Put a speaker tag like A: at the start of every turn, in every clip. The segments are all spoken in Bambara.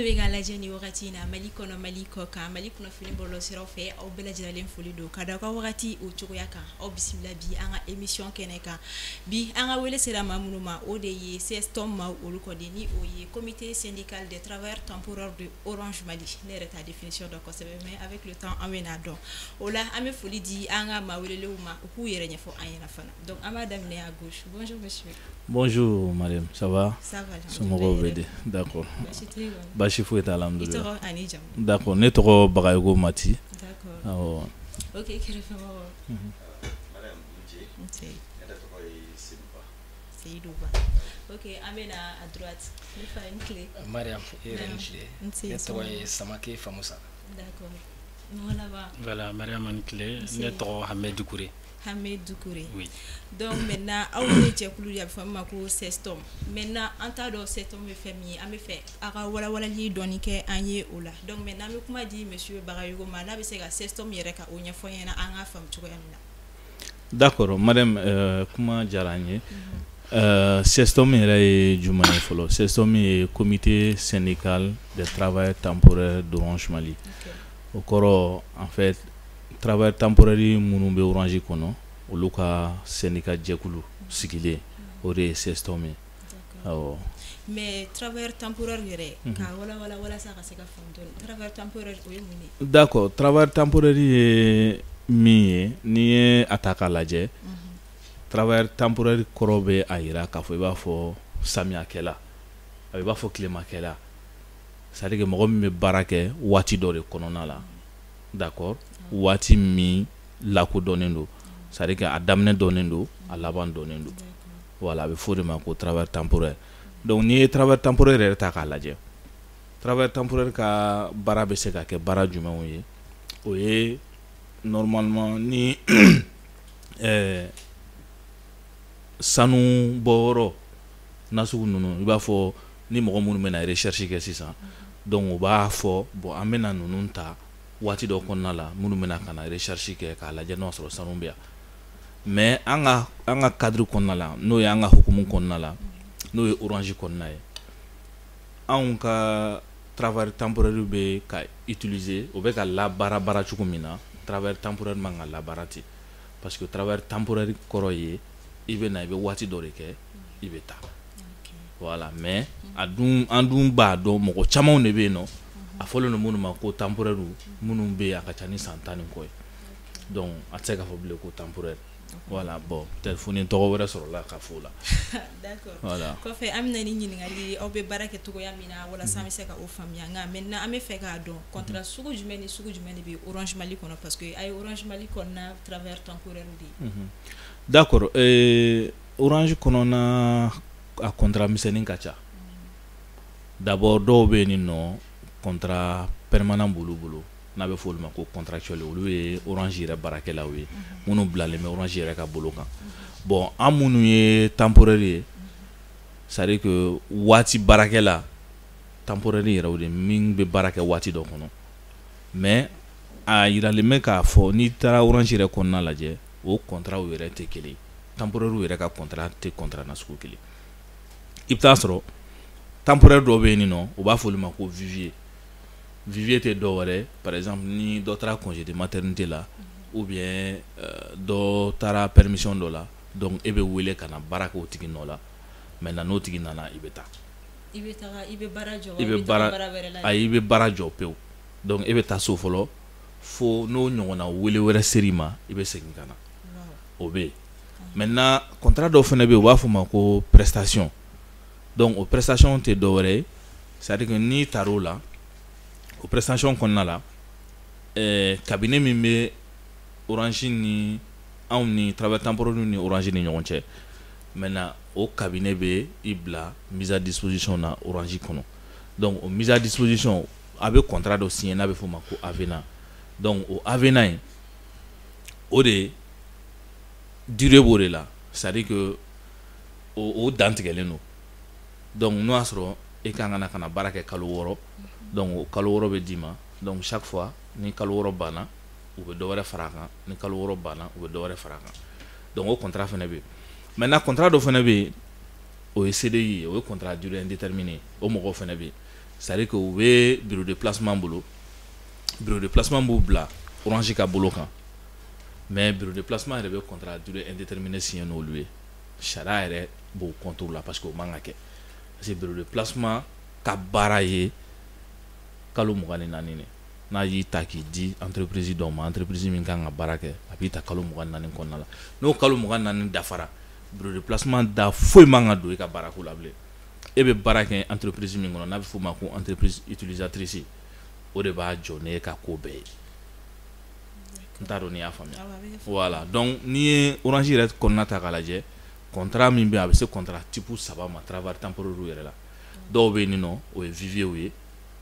A: Bɛ ka lajɛ ni wagati in na, Mali kɔnɔ, Mali kɔ kan, Mali kunnafoni bɔlɔlɔsiraw fɛ, aw bɛɛ lajɛlen foli don ka da aw ka wagati o cogoya kan. Aw bisimila bi an ka émission kɛnɛ kan. Bi an ka wele sera maa minnu ma, o de ye CSTOM maaw olu kɔ ni o ye Comité syndical des travailleurs temporaires de Orange Mali. Ne yɛrɛ t'a définition dɔn kosɛbɛ, mais avec le temps an bɛ n'a dɔn. O la, an bɛ foli di an ka maa welelenw ma, u k'u yɛrɛ ɲɛfɔ an ɲɛna fana. Donc an b'a daminɛ à gauche. Bonjour monsieur.
B: Bonjour Mariam, ça va?
A: Ça va.
B: Somɔgɔw bɛ di? D'accord.
A: Baasi tɛ yen kɔni.
B: Baasi foyi t'a la,
A: I
B: alhamdulillah.
A: tɔgɔ ani jamu?
B: D'accord, ne tɔgɔ Bagayogo Mati.
A: D'accord.
B: Awɔ.
A: Ok, kɛrɛfɛmɔgɔ?
C: Mariam Nje.
A: Nse.
C: Ne yɛrɛ tɔgɔ ye Seydou Ba.
A: Seydou Ba. Ok, an bɛ na à droite. Ne fa, i ni tile.
D: Mariam, e yɛrɛ ni tile.
A: Nse.
D: Ne tɔgɔ ye Samake Famusa.
A: D'accord. Mɔgɔ laban?
E: Voilà, Mariam, ani tile.
A: Nse.
E: Ne tɔgɔ Hamed Doucouré.
A: Hamed Doucouré.
E: Oui.
A: Donc maintenant, aw ye jɛkulu de, a bɛ fɔ min ma ko CSTOM. Maintenant, an t'a dɔn CSTOM bɛ fɛn min ye, an bɛ fɛ aw ka walawalali dɔɔni kɛ an ye o la. Donc maintenant, an bɛ kuma di monsieur Bagayogo ma, n'a bɛ se ka CSTOM yɛrɛ ka o ɲɛfɔ an ɲɛna, an k'a faamu cogoya min na.
B: D'accord Mariam, kuma diyara n ye. CSTOM yɛrɛ ye jumɛn ye fɔlɔ? CSTOM ye Comité syndical des travailleurs temporaires d'Orange Mali. O kɔrɔ, en fait, travailleurs temporaires minnu bɛ Orange kɔnɔ, olu ka syndicat jɛkulu sigilen, o de ye CSTOM ye. Awɔ.
A: Mais travailleur temporaire yɛrɛ, k'a walawala walasa ka se ka faamu dɔɔni, travailleur temporaire, o ye mun ye?
B: D'accord, travailleur temporaire ye min ye, n'i ye a ta k'a lajɛ, travailleur temporaire kɔrɔ bɛ a yira k'a fɔ i b'a fɔ samiyakɛla, a bɛ i b'a fɔ tilemakɛla, c'est à dire que mɔgɔ min bɛ baara kɛ waati dɔ de kɔnɔna la, d'accord, waati min lakodɔnnen don, c'est à dire que a daminɛ dɔnnen don, a laban dɔnnen don. Voilà, a bɛ fɔ o de ma ko travailleur temporaire. Donc n'i ye travailleur temporaire yɛrɛ ta k'a lajɛ, travailleur temporaire ka baara bɛ se ka kɛ baara jumɛnw ye? O ye normalement ni sanu bɔyɔrɔ nasugu ninnu, i b'a fɔ ni mɔgɔ minnu bɛna recherche kɛ sisan, donc u b'a fɔ bon, an bɛna ninnu ta waati dɔ kɔnɔna la, minnu bɛna ka na recherche kɛ k'a lajɛ n'o y'a sɔrɔ sanu bɛ yan. Mais an ka cadre kɔnɔna la, n'o ye an ka hukumu kɔnɔna la, n'o ye Orange kɔnɔna ye, anw ka travailleur temporaire bɛ ka utiliser, o bɛ ka labaara baara cogo min na, travailleur temporaire man ka labaara ten, parce que travailleur temporaire kɔrɔ ye i bɛ na, i bɛ waati dɔ de kɛ, i bɛ taa. Voilà, mais a dun, an dun b'a dɔn, mɔgɔ camanw de bɛ yen nɔ, a fɔlen don minnu ma ko temporaire, minnu bɛ yen a ka ca ni san 10 ni kɔ ye. Donc a tɛ se k'a fɔ bilen ko temporaire. Voilà, bon, peut-être fo ni tɔgɔ wɛrɛ sɔrɔla ka fɔ o la.
A: D'accord.
B: Voilà.
A: Kɔfɛ, an bɛna ni ɲininkali ye, aw bɛ baara kɛ cogoya min na, walasa an bɛ se ka o faamuya. Nka maintenant, an bɛ fɛ k'a dɔn contrat sugu jumɛn ni sugu jumɛn de bɛ Orange Mali kɔnɔ, parce que a ye Orange Mali kɔnɔna travailleur temporaire de ye.
B: D'accord, Orange kɔnɔna, a contrat misɛnnin ka ca. D'abord, dɔw bɛ yen nɔ, contrat permanent b'olu bolo, n'a bɛ fɔ olu ma ko contractuel. Olu ye Orange yɛrɛ baarakɛlaw ye minnu bilalen bɛ Orange yɛrɛ ka bolo kan. Bon, an minnu ye temporaire ye, c'est à dire que waati baarakɛla, temporaire yɛrɛ, o de min bɛ baara kɛ waati dɔ kɔnɔ. Mais a yiralen bɛ k'a fɔ n'i taara Orange yɛrɛ kɔnɔna lajɛ, o contrat yɛrɛ tɛ kelen ye. Temporaire yɛrɛ ka contrat tɛ contrat nasugu kelen. I bɛ taa sɔrɔ temporaire dɔw bɛ yen nɔ, u b'a fɔ olu ma ko vivier. Vivier tɛ dɔw wɛrɛ, par exemple ni dɔ taara congé de maternité la, ou bien dɔ taara permission dɔ la, donc e bɛ wele ka na baara kɛ o tigi nɔ la. Maintenant, n'o tigi nana, i bɛ taa.
A: I bɛ taga, i bɛ baara jɔ wa?
B: I bɛ
A: taga
B: baara
A: baara wɛrɛ la?
B: Ayi, i bɛ baara jɔ pewu. Donc e bɛ taa so fɔlɔ, fo n'o ɲɔgɔnna wele wɛrɛ ser'i ma, i bɛ segin ka na. O bɛ yen. Maintenant, contrat dɔw fana bɛ yen, u b'a fɔ o ma ko prestation. Donc o prestation tɛ dɔ wɛrɛ ye, c'est à dire que n'i taar'o la, o prestation kɔnɔna la, cabinet min bɛ Orange ni anw ni travailleurs temporaires ni Orange ni ɲɔgɔn cɛ, maintenant o cabinet bɛ i bila mise à disposition na Orange kɔnɔ. Donc o mise à disposition, a bɛ contrat dɔ signer n'a bɛ f'o ma ko avenant. Donc o avenant in, o de durée b'o de la, c'est à dire que o dantigɛlen don. Donc n'o y'a sɔrɔ e kan ka na baara kɛ kalo 6, donc o kalo 6 bɛ d'i ma. Donc chaque fois ni kalo 6 banna, u bɛ dɔ wɛrɛ fara a kan. Ni kalo 6 banna, u bɛ dɔ wɛrɛ fara a kan. Donc o contrat fana bɛ yen. Maintenant, contrat dɔ fana bɛ yen, o ye CDI ye, o ye contrat durée indéterminée. O mɔgɔw fana bɛ yen. C'est à dire que u bɛ bureau de placement bolo, bureau de placement b'u bila Orange ka bolo kan, mais bureau de placement yɛrɛ bɛ contrat à durée indéterminée signé n'olu ye. Sariya yɛrɛ b'o contre la, parce que o man ka kɛ, parce que bureau de placement ka baara ye kalo 24 de. N'a y'i ta k'i di entreprise dɔw ma, entreprise min kan ka baara kɛ, a b'i ta kalo 24 kɔnɔna la. N'o kalo 24 dafara, bureau de placement da foyi man ka don e ka baarako la bilen. E bɛ baara kɛ entreprise min kɔnɔ, n'a bɛ f'o ma ko entreprise utilisatrice, o de b'a jɔ n'e ka ko bɛɛ ye. N t'a dɔn n'i y'a faamuya. Voilà, donc n'i ye Orange yɛrɛ kɔnɔna ta k'a lajɛ, contrat min bɛ yen, a bɛ se contrat type 3 ma travail temporaire yɛrɛ la. Dɔw bɛ yen nɔ, o ye vivier ye,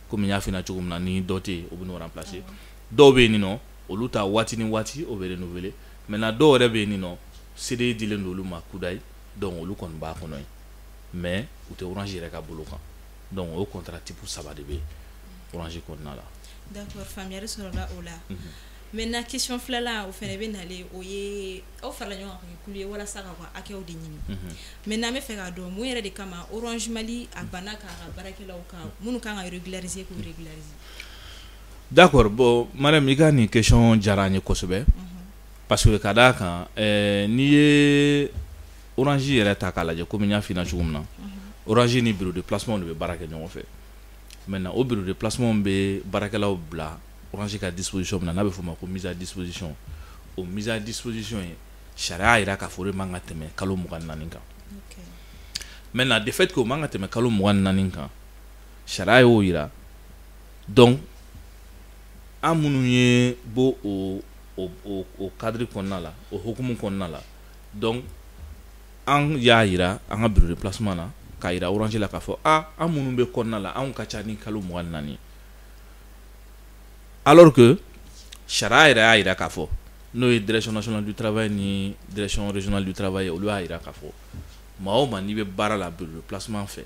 B: komi n y'a f'i ɲɛna cogo min na, ni dɔ tɛ yen, o bɛ n'o remplacer. Dɔw bɛ yen nɔ, olu ta waati ni waati o bɛ renouveler. Maintenant dɔw yɛrɛ bɛ yen nɔ, CDI dilen don olu ma kudayi, donc olu kɔni b'a kɔnɔ yen, mais u tɛ Orange yɛrɛ ka bolo kan. Donc o contrat type 3 de bɛ yen Orange kɔnɔna la.
A: D'accord, faamuyali sɔrɔla o la. Maintenant question filanan, o fana bɛ nalen, o ye aw farala ɲɔgɔn kan ka kɛ kulu ye walasa k'aw ka hakɛw de ɲini. Maintenant an bɛ fɛ k'a dɔn mun yɛrɛ de kama Orange Mali a banna k'a ka baarakɛlaw ka minnu kan ka régulariser k'u régulariser.
B: D'accord, bon Mariam, i ka nin question diyara an ye kosɛbɛ, parce que ka d'a kan, n'i ye Orange yɛrɛ ta k'a lajɛ, komi n y'a f'i ɲɛna cogo min na, Orange ni bureau de placement de bɛ baara kɛ ɲɔgɔn fɛ. Maintenant o bureau de placement bɛ baarakɛlaw bila Orange ka disposition min na, n'a bɛ f'o ma ko mise à disposition, o mise à disposition ye, sariya y'a jira k'a fɔ o de man ka tɛmɛ kalo 24 kan. Maintenant de fait que o man ka tɛmɛ kalo 24 kan, sariya y'o jira. Donc an minnu ye bɔ o cadre kɔnɔna la, o hukumu kɔnɔna la, donc an y'a jira an ka bureau de placement na, k'a jira Orange la k'a fɔ a an minnu bɛ kɔnɔna la, anw ka ca ni kalo 24 ye, alors que sariya yɛrɛ y'a jira k'a fɔ, n'o ye direction nationale du travail ni direction régionale du travail, olu y'a jira k'a fɔ maa o maa n'i bɛ baara la bureau de placement fɛ,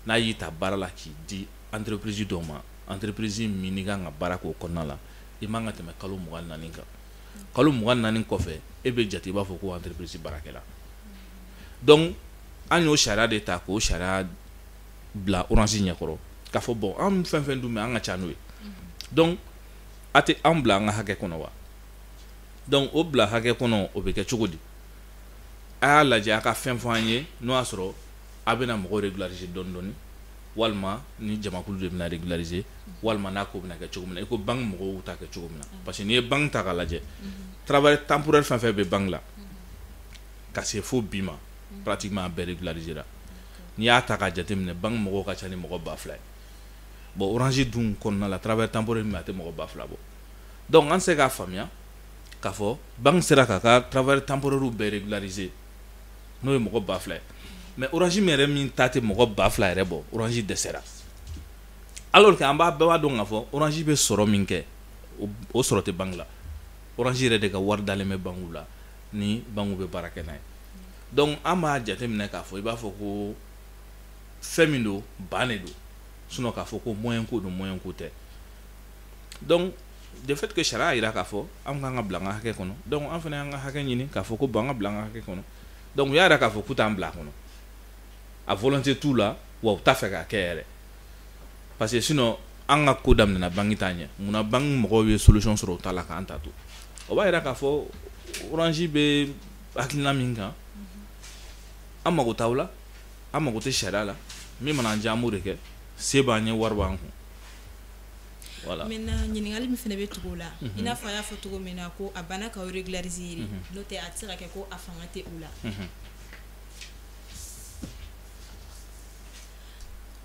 B: n'a y'i ta baara la k'i di entreprise dɔ ma, entreprise min n'i kan ka baara k'o kɔnɔna la, i man ka tɛmɛ kalo 24 kan. Kalo 24 kɔfɛ, e bɛ jate i b'a fɔ ko entreprise baarakɛla. Donc an y'o sariya de ta k'o sariya bila Orange ɲɛkɔrɔ k'a fɔ bon, an fɛn fɛn dun bɛ, an ka ca n'o ye, donc a tɛ an bila an ka hakɛ kɔnɔ wa? Donc o bila hakɛ kɔnɔ, o bɛ kɛ cogo di? A y'a lajɛ, a ka fɛn fɔ an ye, n'o y'a sɔrɔ a bɛna mɔgɔw régulariser dɔɔni dɔɔni, walima ni jamakulu de bɛna régulariser, walima n'a ko bɛna kɛ cogo min na, i ko banque mɔgɔw ta kɛ cogo min na. Parce que n'i ye banque ta k'a lajɛ, travail temporaire fɛn fɛn bɛ banque la ka se fo bi ma, pratiquement a bɛɛ régulariser la. N'i y'a ta k'a jateminɛ, banque mɔgɔw ka ca ni mɔgɔ 2000 ye. Bon, Orange dun kɔnɔna la, travail temporaire min, a tɛ mɔgɔ 2000 bɔ. Donc an tɛ se k'a faamuya k'a fɔ banque sera k'a ka travail temporaire bɛɛ régulariser, n'o ye mɔgɔ 2000 ye, mais Orange min yɛrɛ min ta tɛ mɔgɔ 2000 yɛrɛ bɔ, Orange dɛsɛra, alors que an b'a bɛɛ b'a dɔn k'a fɔ Orange bɛ sɔrɔ min kɛ, o sɔrɔ tɛ banque la. Orange yɛrɛ de ka wari dalen bɛ banque la, ni banque bɛ baara kɛ n'a ye. Donc an b'a jateminɛ k'a fɔ i b'a fɔ ko fɛn min don, ban de don, sinon k'a fɔ ko moyen ko don, moyen ko tɛ. Donc de fait que sariya y'a jira k'a fɔ an kan ka bila an ka hakɛ kɔnɔ, donc an fana y'an ka hakɛ ɲini k'a fɔ ko bon, an ka bila an ka hakɛ kɔnɔ. Donc u y'a jira k'a fɔ k'u t'an bila a kɔnɔ, a volonté t'u la, wa u t'a fɛ k'a kɛ yɛrɛ, parce que sinon an ka ko daminɛna banque t'a ɲɛ. Munna banque mɔgɔw ye solution sɔrɔ u ta la k'an ta to? O b'a jira k'a fɔ Orange bɛ hakilina min kan, an mago t'aw la, an mago tɛ sariya la, min mana an diya an b'o de kɛ, se b'an ye, wari b'an kun. Voilà.
A: Maintenant ɲininkali min fana bɛ tugu o la, i n'a fɔ a y'a fɔ cogo min na ko a banna k'aw régulariser, n'o tɛ a tɛ se ka kɛ ko a fanga tɛ u la.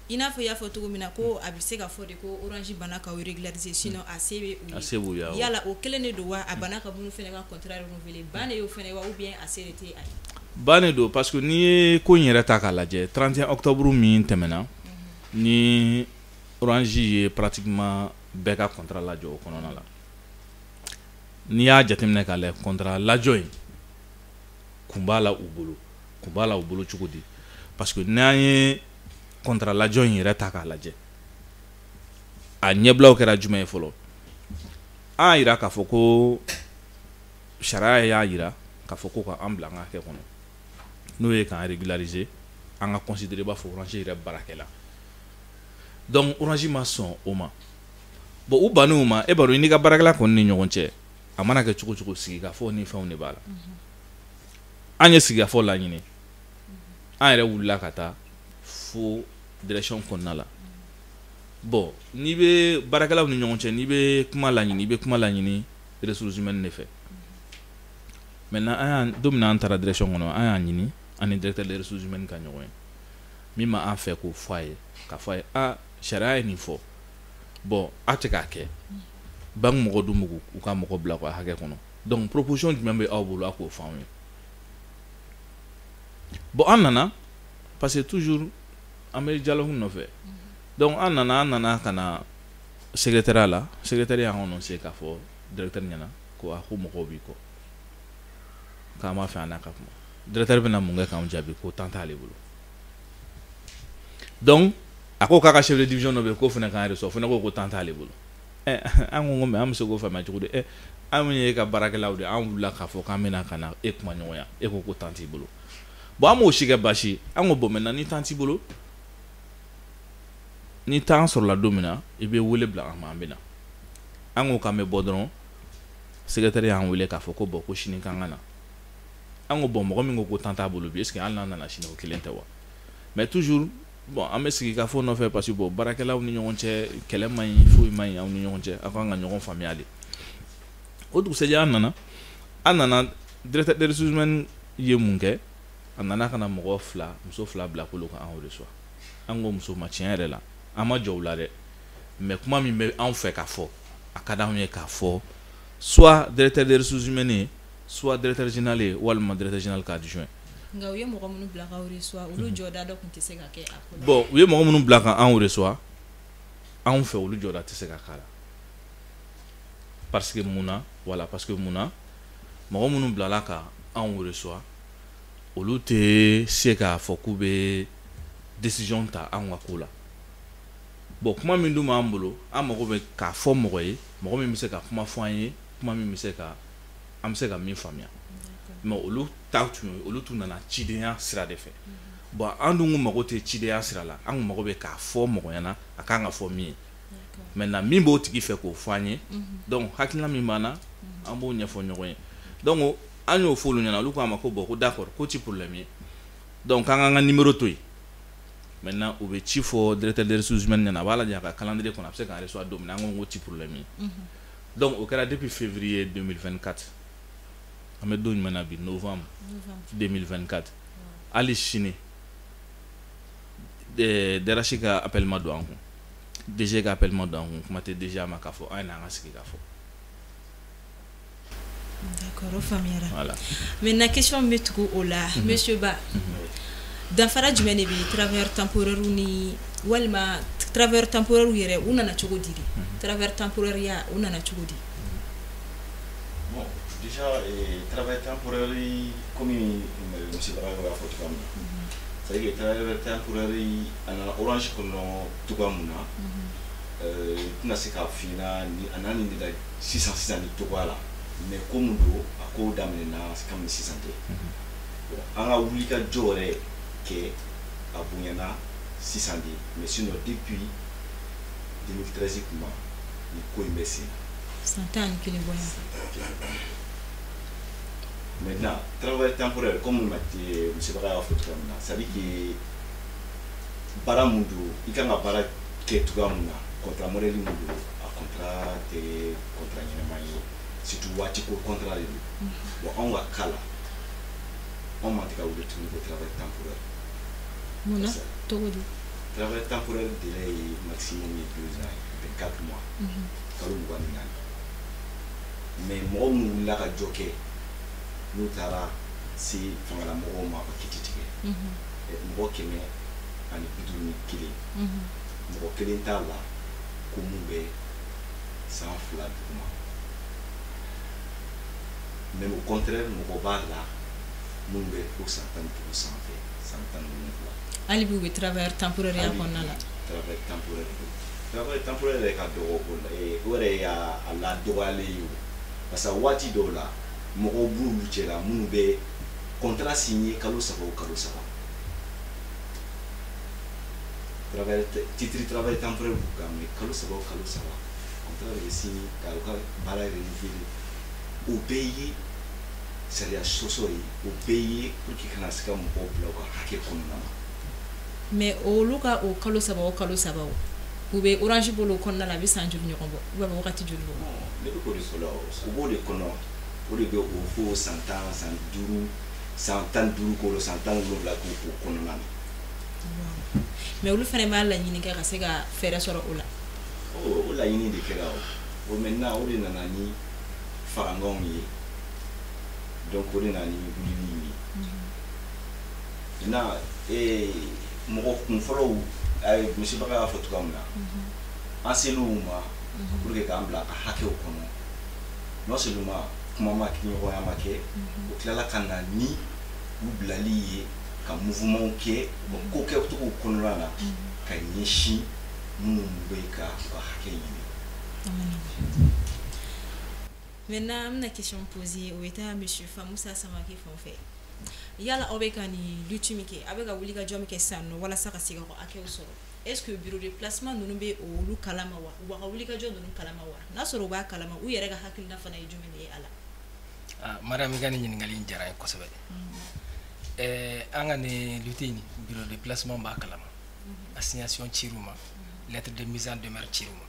A: I n'a fɔ i y'a fɔ cogo min na ko a bɛ se ka fɔ de ko Orange banna k'aw régulariser, sinon a se bɛ u ye.
B: A se b'u ye, awɔ.
A: Yala o kelen de don wa, a banna ka minnu fana ka contrat renouveler, ban de y'o fana wa, ou bien a se de tɛ a ye?
B: Ban de don, parce que n'i ye ko in yɛrɛ ta k'a lajɛ, 31 octobre min tɛmɛna, ni Orange ye pratiquement bɛɛ ka contrat lajɔ o kɔnɔna la, n'i y'a jateminɛ k'a lajɛ, contrat lajɔ in kun b'a la u bolo. Kun b'a la u bolo cogo di? Parce que n'an ye contrat lajɔ in yɛrɛ ta k'a lajɛ, a ɲɛbilaw kɛra jumɛn ye fɔlɔ? An y'a jira k'a fɔ ko sariya y'a jira k'a fɔ ko ka an bila an ka hakɛ kɔnɔ, n'o ye k'an régulariser, an ka considérer i b'a fɔ Orange yɛrɛ baarakɛla. Donc Orange ma sɔn o ma. Bon, u bann'o ma. E b'a dɔn, i n'i ka baarakɛla kɔni ni ɲɔgɔn cɛ, a mana kɛ cogo cogo, sigikafɔ ni fɛnw de b'a la. An ye sigikafɔ laɲini, an yɛrɛ wulila ka taa fo direction kɔnɔna la. Bon, n'i bɛ baarakɛlaw ni ɲɔgɔn cɛ, n'i bɛ kuma laɲini, i bɛ kuma laɲini ressources humaines de fɛ. Maintenant, an y'a don min na an taara direction kɔnɔ, an y'a ɲini an ni directeur des ressources humaines ka ɲɔgɔn ye. Min ma an fɛ k'o fɔ a ye, k'a fɔ a ye: aa, sariya ye nin fɔ, bon, a tɛ k'a kɛ, banque mɔgɔ dun b'u u ka mɔgɔ bila u ka hakɛ kɔnɔ, donc proposition jumɛn bɛ aw bolo, a k'o fɔ anw ye. Bon, an nana, parce que toujours an bɛ dialogue nɔfɛ. Donc an nana ka na secrétariat la. Secrétaire y'an annoncé k'a fɔ directeur ɲɛna ko a ko mɔgɔw b'i kɔ, k'an b'a fɛ an n'a ka kuma. Directeur bɛna mun kɛ k'anw jaabi? Ko temps t'ale bolo. Donc a ko k'a ka chef de division dɔ bɛ yen, k'o fana k'an reçoit, o fana ko ko temps t'ale bolo. Ɛ, an ko mais an bɛ se k'o faamuya cogo di? Ɛ, anw ye ka baarakɛlaw de, an wulila k'a fɔ k'an bɛna ka na e kuma ɲɔgɔnya, e ko ko temps t'i bolo. Bon, an m'o si kɛ baasi ye. An ko bon, maintenant ni temps t'i bolo, ni temps sɔrɔla don min na, i bɛ wele bila an ma, an bɛ na. An ko k'an bɛ bɔ dɔrɔn, secrétaire y'an wele k'a fɔ ko bon, ko sini k'an ka na. An ko bon, mɔgɔ min ko ko temps t'a bolo bi, est ce que hali n'an nana sini, o kelen tɛ wa? Mais toujours, bon, an bɛ sigi ka fɔ nɔfɛ, parce que bon, baarakɛlaw ni ɲɔgɔn cɛ, kɛlɛ man ɲi, foyi man ɲi aw ni ɲɔgɔn cɛ, aw kan ka ɲɔgɔn faamuya de. O dugusɛjɛ, an nana, directeur des ressources humaines ye mun kɛ? A nana ka na mɔgɔ fila, muso fila bila k'olu ka an reçoit. An ko muso ma, tiɲɛ yɛrɛ la, an ma jɔ u la dɛ, mais kuma min bɛ anw fɛ k'a fɔ, a ka d'anw ye k'a fɔ soit directeur des ressources humaines ye, soit directeur général ye, walima directeur général ka adjoint.
A: Nka u ye mɔgɔ minnu bila k'aw reçoit, olu jɔda dɔ tun tɛ se ka kɛ a ko la?
B: Bon, u ye mɔgɔ minnu bila ka anw reçoit, anw fɛ, olu jɔda tɛ se ka k'a la. Parce que mun na? Voilà, parce que mun na? Mɔgɔ minnu bilala ka anw reçoit, olu tɛ se k'a fɔ k'u bɛ décision ta anw ka ko la. Bon, kuma min dun b'an bolo, an mago bɛ k'a fɔ mɔgɔ ye, mɔgɔ min bɛ se ka kuma fɔ an ye, kuma min bɛ se ka an bɛ se ka min faamuya. Mais olu ta tun, olu tun nana cidenya sira de fɛ. Bon, an dun kun mago tɛ cidenya sira la, an kun mago bɛ k'a fɔ mɔgɔ ɲɛna a kan ka fɔ min ye. Maintenant, min b'o tigi fɛ k'o fɔ an ye, donc hakilina min b'an na, an b'o ɲɛfɔ ɲɔgɔn ye. Donc an y'o fɔ olu ɲɛna, olu k'an ma ko bon, ko d'accord, k'o ti problème ye, donc k'an k'an ka numéro to yen. Maintenant, u bɛ ci fɔ directeur des ressources humaines ɲɛna, a b'a lajɛ a ka calendrier kɔnɔ, a bɛ se k'an reçoit don min na. An ko k'o ti problème ye. Donc o kɛra depuis février 2024. An bɛ don jumɛn na bi? Novembre 2024. Hali sini, DRH ka appel ma don an kun, DG ka appel ma don an kun, kuma tɛ DGA ma k'a fɔ an ye n'an ka sigi k'a fɔ.
A: D'accord, o faamuyara.
B: Voilà.
A: Maintenant, question min bɛ tugu o la, monsieur Ba, danfara jumɛn de bɛ travailleur temporaire ni, walima travailleur temporaire yɛrɛ, u nana cogo di de? Travailleur temporaire ya, u nana cogo di?
C: Bon, déjà, travail temporaire, comme monsieur Barago y'a fɔ cogoya min na, c'est-à-dire que travail temporaire a nana Orange kɔnɔ cogoya mun na, n tɛna se k'a f'i ɲɛna ni a nana nin de la sisan sisan ni cogoya la, mais ko mun don, a ko daminɛna kabini sisan tɛ. Bon, an ka wulikajɔ yɛrɛ kɛ, a bonyana sisan de, mais sinon depuis 2013 kuma, nin ko in bɛ sen na.
A: San 11 bɔ yan.
C: Maintenant, travail temporaire, comme M. Baga y'a fɔ cogoya min na, c'est à dire que baara mun don, i kan ka baara kɛ cogoya mun na, contrat modèle mun don, a contrat tɛ contrat ɲɛnama ye, surtout waati ko contrat de don. Bon, anw ka cas la, anw man tɛ ka wele tuguni ko travail temporaire.
A: Mun na? Cogo di?
C: Travail temporaire délai ye maximum ye 2 ans ye, 24 mois, kalo 24. Mais mɔgɔ minnu wulila ka jɔ kɛ, n'u taara se fangalamɔgɔw ma ka kiti tigɛ, mɔgɔ 151, mɔgɔ kelen t'a la ko mun bɛ san 2 duguma. Mais au contraire, mɔgɔ b'a la minnu bɛ fo san 15 sanfɛ, san 17.
A: Hali bi u bɛ travailleur temporaire ya kɔnɔna la?
C: Travail temporaire don. Travail temporaire yɛrɛ ka dɔgɔ o la, o yɛrɛ y'a a la dɔgɔyalen ye o, parce que waati dɔw la, mɔgɔw b'olu cɛla minnu bɛ contrat signé kalo 3 o kalo 3. Travail, titre travail temporaire b'u kan, mais kalo 3 o kalo 3, contrat de bɛ signé ka u ka baara renouveler. O bɛɛ ye sariya sɔsɔ ye, o bɛɛ ye pour que kana se ka mɔgɔw bila u ka hakɛ kɔnɔna na.
A: Mais olu ka o kalo 3 o kalo 3, o u bɛ Orange bolo o kɔnɔna la, a bɛ san joli ɲɔgɔn bɔ ou bien a bɛ wagati joli bɔ?
C: Ne bɛ k'o de fɔ la, o b'o de kɔnɔ, o de bɛ o fo san 10, san 5, san 15 k'o san 17 k'o kɔnɔna na.
A: Mais olu fana b'a laɲini kɛ ka se ka fɛɛrɛ sɔrɔ o la.
C: O laɲini de kɛra o. Maintenant, o de nana ni farankanw ye, donc o de nana ni wulili ye. Maintenant, mɔgɔ kunfɔlɔw, monsieur Baga y'a fɔ cogoya min na, an sel'u ma pour que k'an bila a ka hakɛw kɔnɔ. Non seulement kuma ma kɛ, ɲɔgɔnya ma kɛ, o tilala ka na ni u bilali ye ka mouvement kɛ u ka ko kɛcogow kɔnɔna na ka ɲɛsin minnu bɛ ka u ka hakɛ ɲini.
A: Maintenant, an bɛna question poser, o bɛ taa monsieur Famusa Samake fan fɛ. Yala aw bɛ ka nin lutte min kɛ, aw bɛ ka wuli ka jɔ min kɛ sisan nɔ walasa ka se ka hakɛw sɔrɔ, est ce que bureau de placement ninnu bɛ olu kalama wa? U b'a ka wuli ka jɔ ninnu kalama wa? N'a sɔrɔ u b'a kalama, u yɛrɛ ka hakilina fana ye jumɛn de ye a la?
D: Ah, Mariam, i ka nin ɲininkali in diyara n ye kosɛbɛ. An ka nin lutte in, bureau de placement b'a kalama. Assignation cir'u ma, lettre de mise en demeure cir'u ma.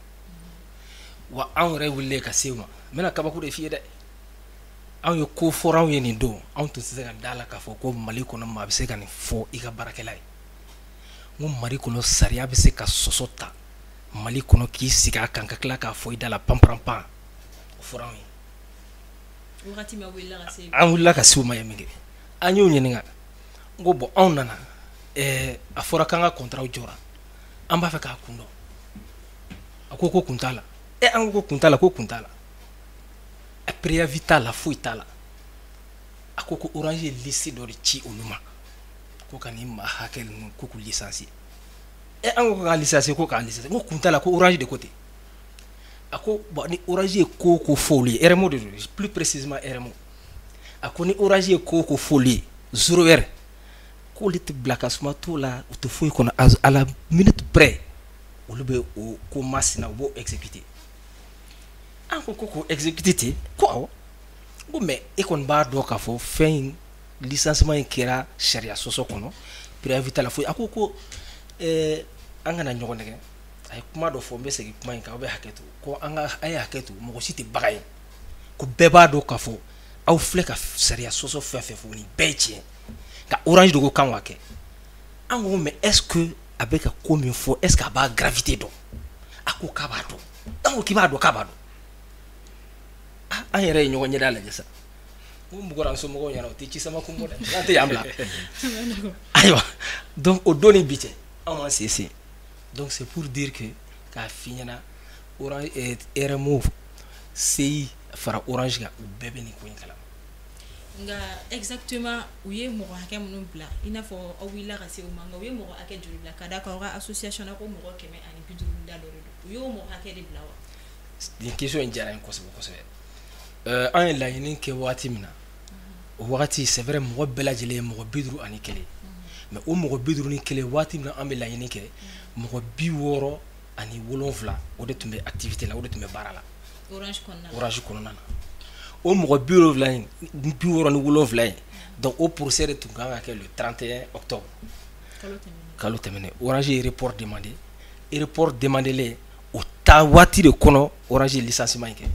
D: Wa anw yɛrɛ wulilen ka se u ma, n bɛna kabako de f'i ye dɛ. Anw ye ko fɔra anw ye nin don, anw tun tɛ se ka da la k'a fɔ ko Mali kɔnɔ maa bɛ se ka nin fɔ i ka baarakɛla ye. N ko Mali kɔnɔ, sariya bɛ se ka sɔsɔ ta Mali kɔnɔ k'i sigi a kan ka tila k'a fɔ i da la panparanpan. O fɔra anw ye.
A: Wagati min wulila ka se.
D: An wulila ka se u ma yen min kɛ, an y'u ɲininka, n ko bon, anw nana, a fɔra k'an ka contrat jɔra, an b'a fɛ k'a kun dɔn. A ko ko kun t'a la. An ko ko kun t'a la, ko kun t'a la, a préavis t'a la, foyi t'a la. A ko ko Orange ye liste dɔ de ci olu ma ko ka nin maa hakɛ ninnu ko k'u licencier. An ko k'an licencier, ko k'an licencier, n ko kun t'a la, ko Orange de ko ten. A ko bon, ni Orange ye ko o ko fɔ olu ye, RMO de don, plus précisément RMO, a ko ni Orange ye ko o ko fɔ olu ye 0 heure, k'olu tɛ bila ka suma t'o la, u tɛ foyi kɔnɔ, à la minute près olu bɛ o ko masina, u b'o exécuter. An ko ko k'o exécuter ten? Ko awɔ. N ko mais e kɔni b'a dɔn k'a fɔ fɛn in, licenciement in kɛra sariya sɔsɔ kɔnɔ, préavis t'a la, foyi. A ko ko an kana ɲɔgɔn nɛgɛ. A ye kuma dɔ fɔ, n bɛ segin kuma in kan, aw bɛ hakɛ to, ko an ka a ye hakɛ to, mɔgɔ si tɛ bagan ye, ko bɛɛ b'a dɔn k'a fɔ aw filɛ ka sariya sɔsɔ fɛn fɛn fɔ, nin bɛɛ ye tiɲɛ, ka Orange de ko k'an k'a kɛ. An ko mais est ce que a bɛ ka ko min fɔ, est ce que a b'a gravité dɔn? A ko k'a b'a dɔn. An ko k'i b'a dɔn? K'a b'a dɔn. An yɛrɛ ye ɲɔgɔn ɲɛda lajɛ sa, n ko bugɔra n somɔgɔw ɲɛna, o tɛ ci sama kun bɔ dɛ, n'an tɛ yan bila. Ayiwa, donc o don ni bi cɛ, anw m'an sen sen. Donc c'est pour dire que k'a f'i ɲɛna, Orange, RMO, CI fara Orange kan, u bɛɛ bɛ nin ko in kalama.
A: Nka exactement, u ye mɔgɔ hakɛ minnu bila, i n'a fɔ aw wulila ka se u ma, nka u ye mɔgɔ hakɛ joli bila? Ka d'a kan aw ka association na, ko mɔgɔ 150 da dɔ de don, u y'o mɔgɔ hakɛ de bila wa?
D: Nin question in diyara n ye kosɛbɛ kosɛbɛ. An ye laɲini kɛ waati min na, o wagati, c'est vrai, mɔgɔ bɛɛ lajɛlen ye mɔgɔ 51, mais o mɔgɔ 51, waati min na an bɛ laɲini kɛ, mɔgɔ 67 o de tun bɛ activité la, o de tun bɛ baara la.
A: Orange kɔnɔna la.
D: Orange kɔnɔna na, o mɔgɔ 70 in, 67 in, donc o procès de tun kan ka kɛ le 31 octobre.
A: Kalo tɛmɛnen.
D: Kalo tɛmɛnen. Orange ye report demandé. Report demandé o ta waati de kɔnɔ, Orange ye licenciement in kɛ.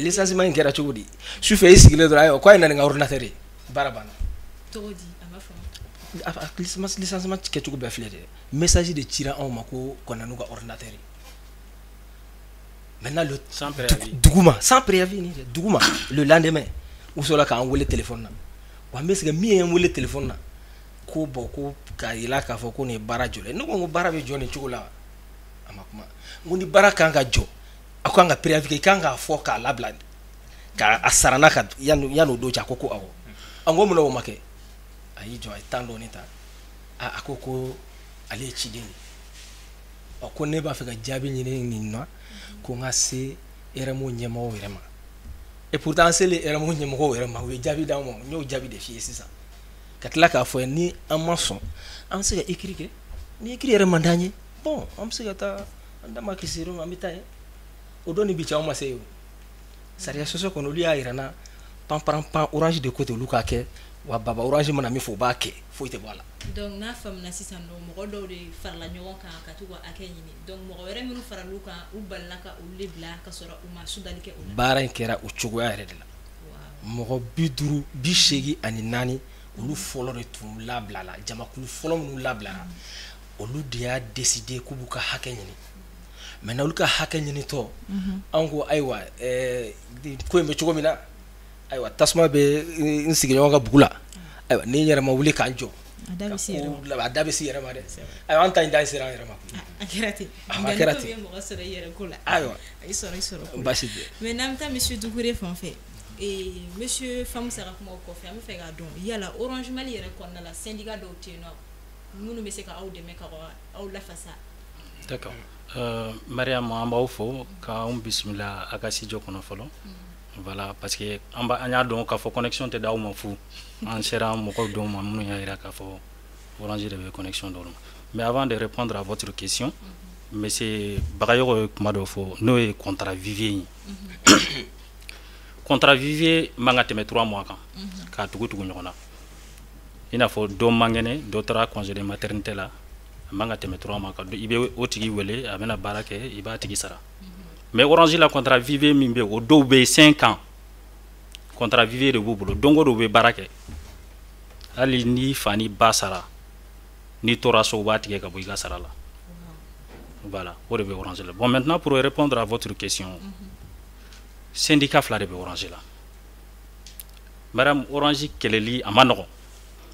D: Licenciement in kɛra cogo di? Sufɛ i sigilen dɔrɔn, ayiwa, k'a ye na ni n ka ordinateur ye, baara banna.
A: Cogo di? A ma faamu.
D: Licenciement kɛcogo bɛɛ filɛ dɛ. Message de cira anw ma ko ka na n'u ka ordinateur ye. Maintenant le
E: Sans préavis.
D: Duguma, sans préavis ni dɛ, duguma, le lendemain u sɔrɔla k'an wele téléphone na. Wa n bɛ se ka min ye n wele téléphone na ko bon, ko k'a yira k'a fɔ ko nin ye baara jɔlen ye. Ne ko n ko baara bɛ jɔ nin cogo la? A ma kuma. N ko ni baara kan ka jɔ, a kan ka préavis kɛ, i kan k'a fɔ k'a labila k'a sara n'a ka yanni o don cɛ. A ko ko awɔ. An ko munna o ma kɛ? A y'i jɔ, a ye temps dɔɔni ta, a ko ko ale ye ciden ye, ɔ ko ne b'a fɛ ka jaabi ɲini nin na, ko n ka se RMO ɲɛmɔgɔw yɛrɛ ma. Et pourtant, an selen RMO ɲɛmɔgɔw yɛrɛ ma, u ye jaabi d'an ma. N y'o jaabi de f'i ye sisan, ka tila k'a fɔ ni an ma sɔn, an bɛ se ka écrit kɛ. Ni écrit yɛrɛ man d'an ye, bon, an bɛ se ka taa an da ma kisi yɔrɔ min, an bɛ taa yen. O don ni bi cɛ, anw ma se yen o. Sariya sɔsɔ kɔnɔ, olu y'a yira n na pan pan pan, Orange de ko ten, olu k'a kɛ wa. Baba, Orange mana min fɔ, u b'a kɛ, foyi tɛ bɔ a la.
A: Donc n'a faamuna sisan nɔ, mɔgɔ dɔw de farala ɲɔgɔn kan ka t'u ka hakɛ ɲini. Donc mɔgɔ wɛrɛ minnu faral'u kan, u balila ka olu de bila ka sɔrɔ u ma sudali kɛ o la.
D: Baara in kɛra o cogoya yɛrɛ de la. Mɔgɔ 50, 84, olu fɔlɔ de tun labilala. Jamakulu fɔlɔ minnu labilara, olu de y'a décider k'u b'u ka hakɛ ɲini. Maintenant, olu ka hakɛ ɲinitɔ, an ko ayiwa, ko in bɛ cogo min na, ayiwa, tasuma bɛ n sigiɲɔgɔn ka bugu la. Ayiwa, ni n yɛrɛ ma wuli k'an jɔ,
A: a da bɛ s'i yɛrɛ ma.
D: A da bɛ s'i yɛrɛ ma dɛ. Ayiwa, an ta in da sera an yɛrɛ ma.
A: A kɛra ten.
D: A kɛra ten.
A: Nka n'o bɛ mɔgɔ sɔrɔ i yɛrɛ ko la,
D: ayiwa,
A: a y'i sɔrɔ i sɔrɔ ko la.
D: Baasi tɛ.
A: Mais n'an bɛ taa monsieur Doucouré fan fɛ, monsieur Famusa ka kumaw kɔfɛ, an bɛ fɛ k'a dɔn yala Orange Mali yɛrɛ kɔnɔna la, syndicat dɔw tɛ yen nɔ minnu bɛ se ka aw dɛmɛ ka aw lafasa?
E: D'accord. Mariam, an b'aw fo k'anw bisimila a ka studio kɔnɔ fɔlɔ. Voilà, parce que an b'a an y'a dɔn k'a fɔ connexion tɛ d'aw ma fu. An sera mɔgɔw dɔw ma minnu y'a jira k'a fɔ Orange de bɛ connexion d'olu ma. Mais avant de répondre à votre question, monsieur Bagayogo ye kuma dɔ fɔ, n'o ye contrat vivier ye. Contrat vivier man ka tɛmɛ 3 mois kan k'a tugu tugu ɲɔgɔn na. I n'a fɔ dɔ man kɛnɛ, dɔ taara congé de maternité la, a man ka tɛmɛ 3 mois kan. I bɛ o tigi wele, a bɛna baara kɛ, i b'a tigi sara. Mais Orange la, contrat vivier min bɛ yen, o dɔw bɛ yen, 5 ans contrat vivier de b'u bolo. Don o don u bɛ baara kɛ. Hali n'i fa ni ba sara, n'i tora so, u b'a tigɛ ka bɔ i ka sara la. Voilà, o de bɛ Orange la. Bon, maintenant, pour répondre à votre question, syndicat fila de bɛ Orange la. Madame, Orange kɛlɛli a ma nɔgɔn.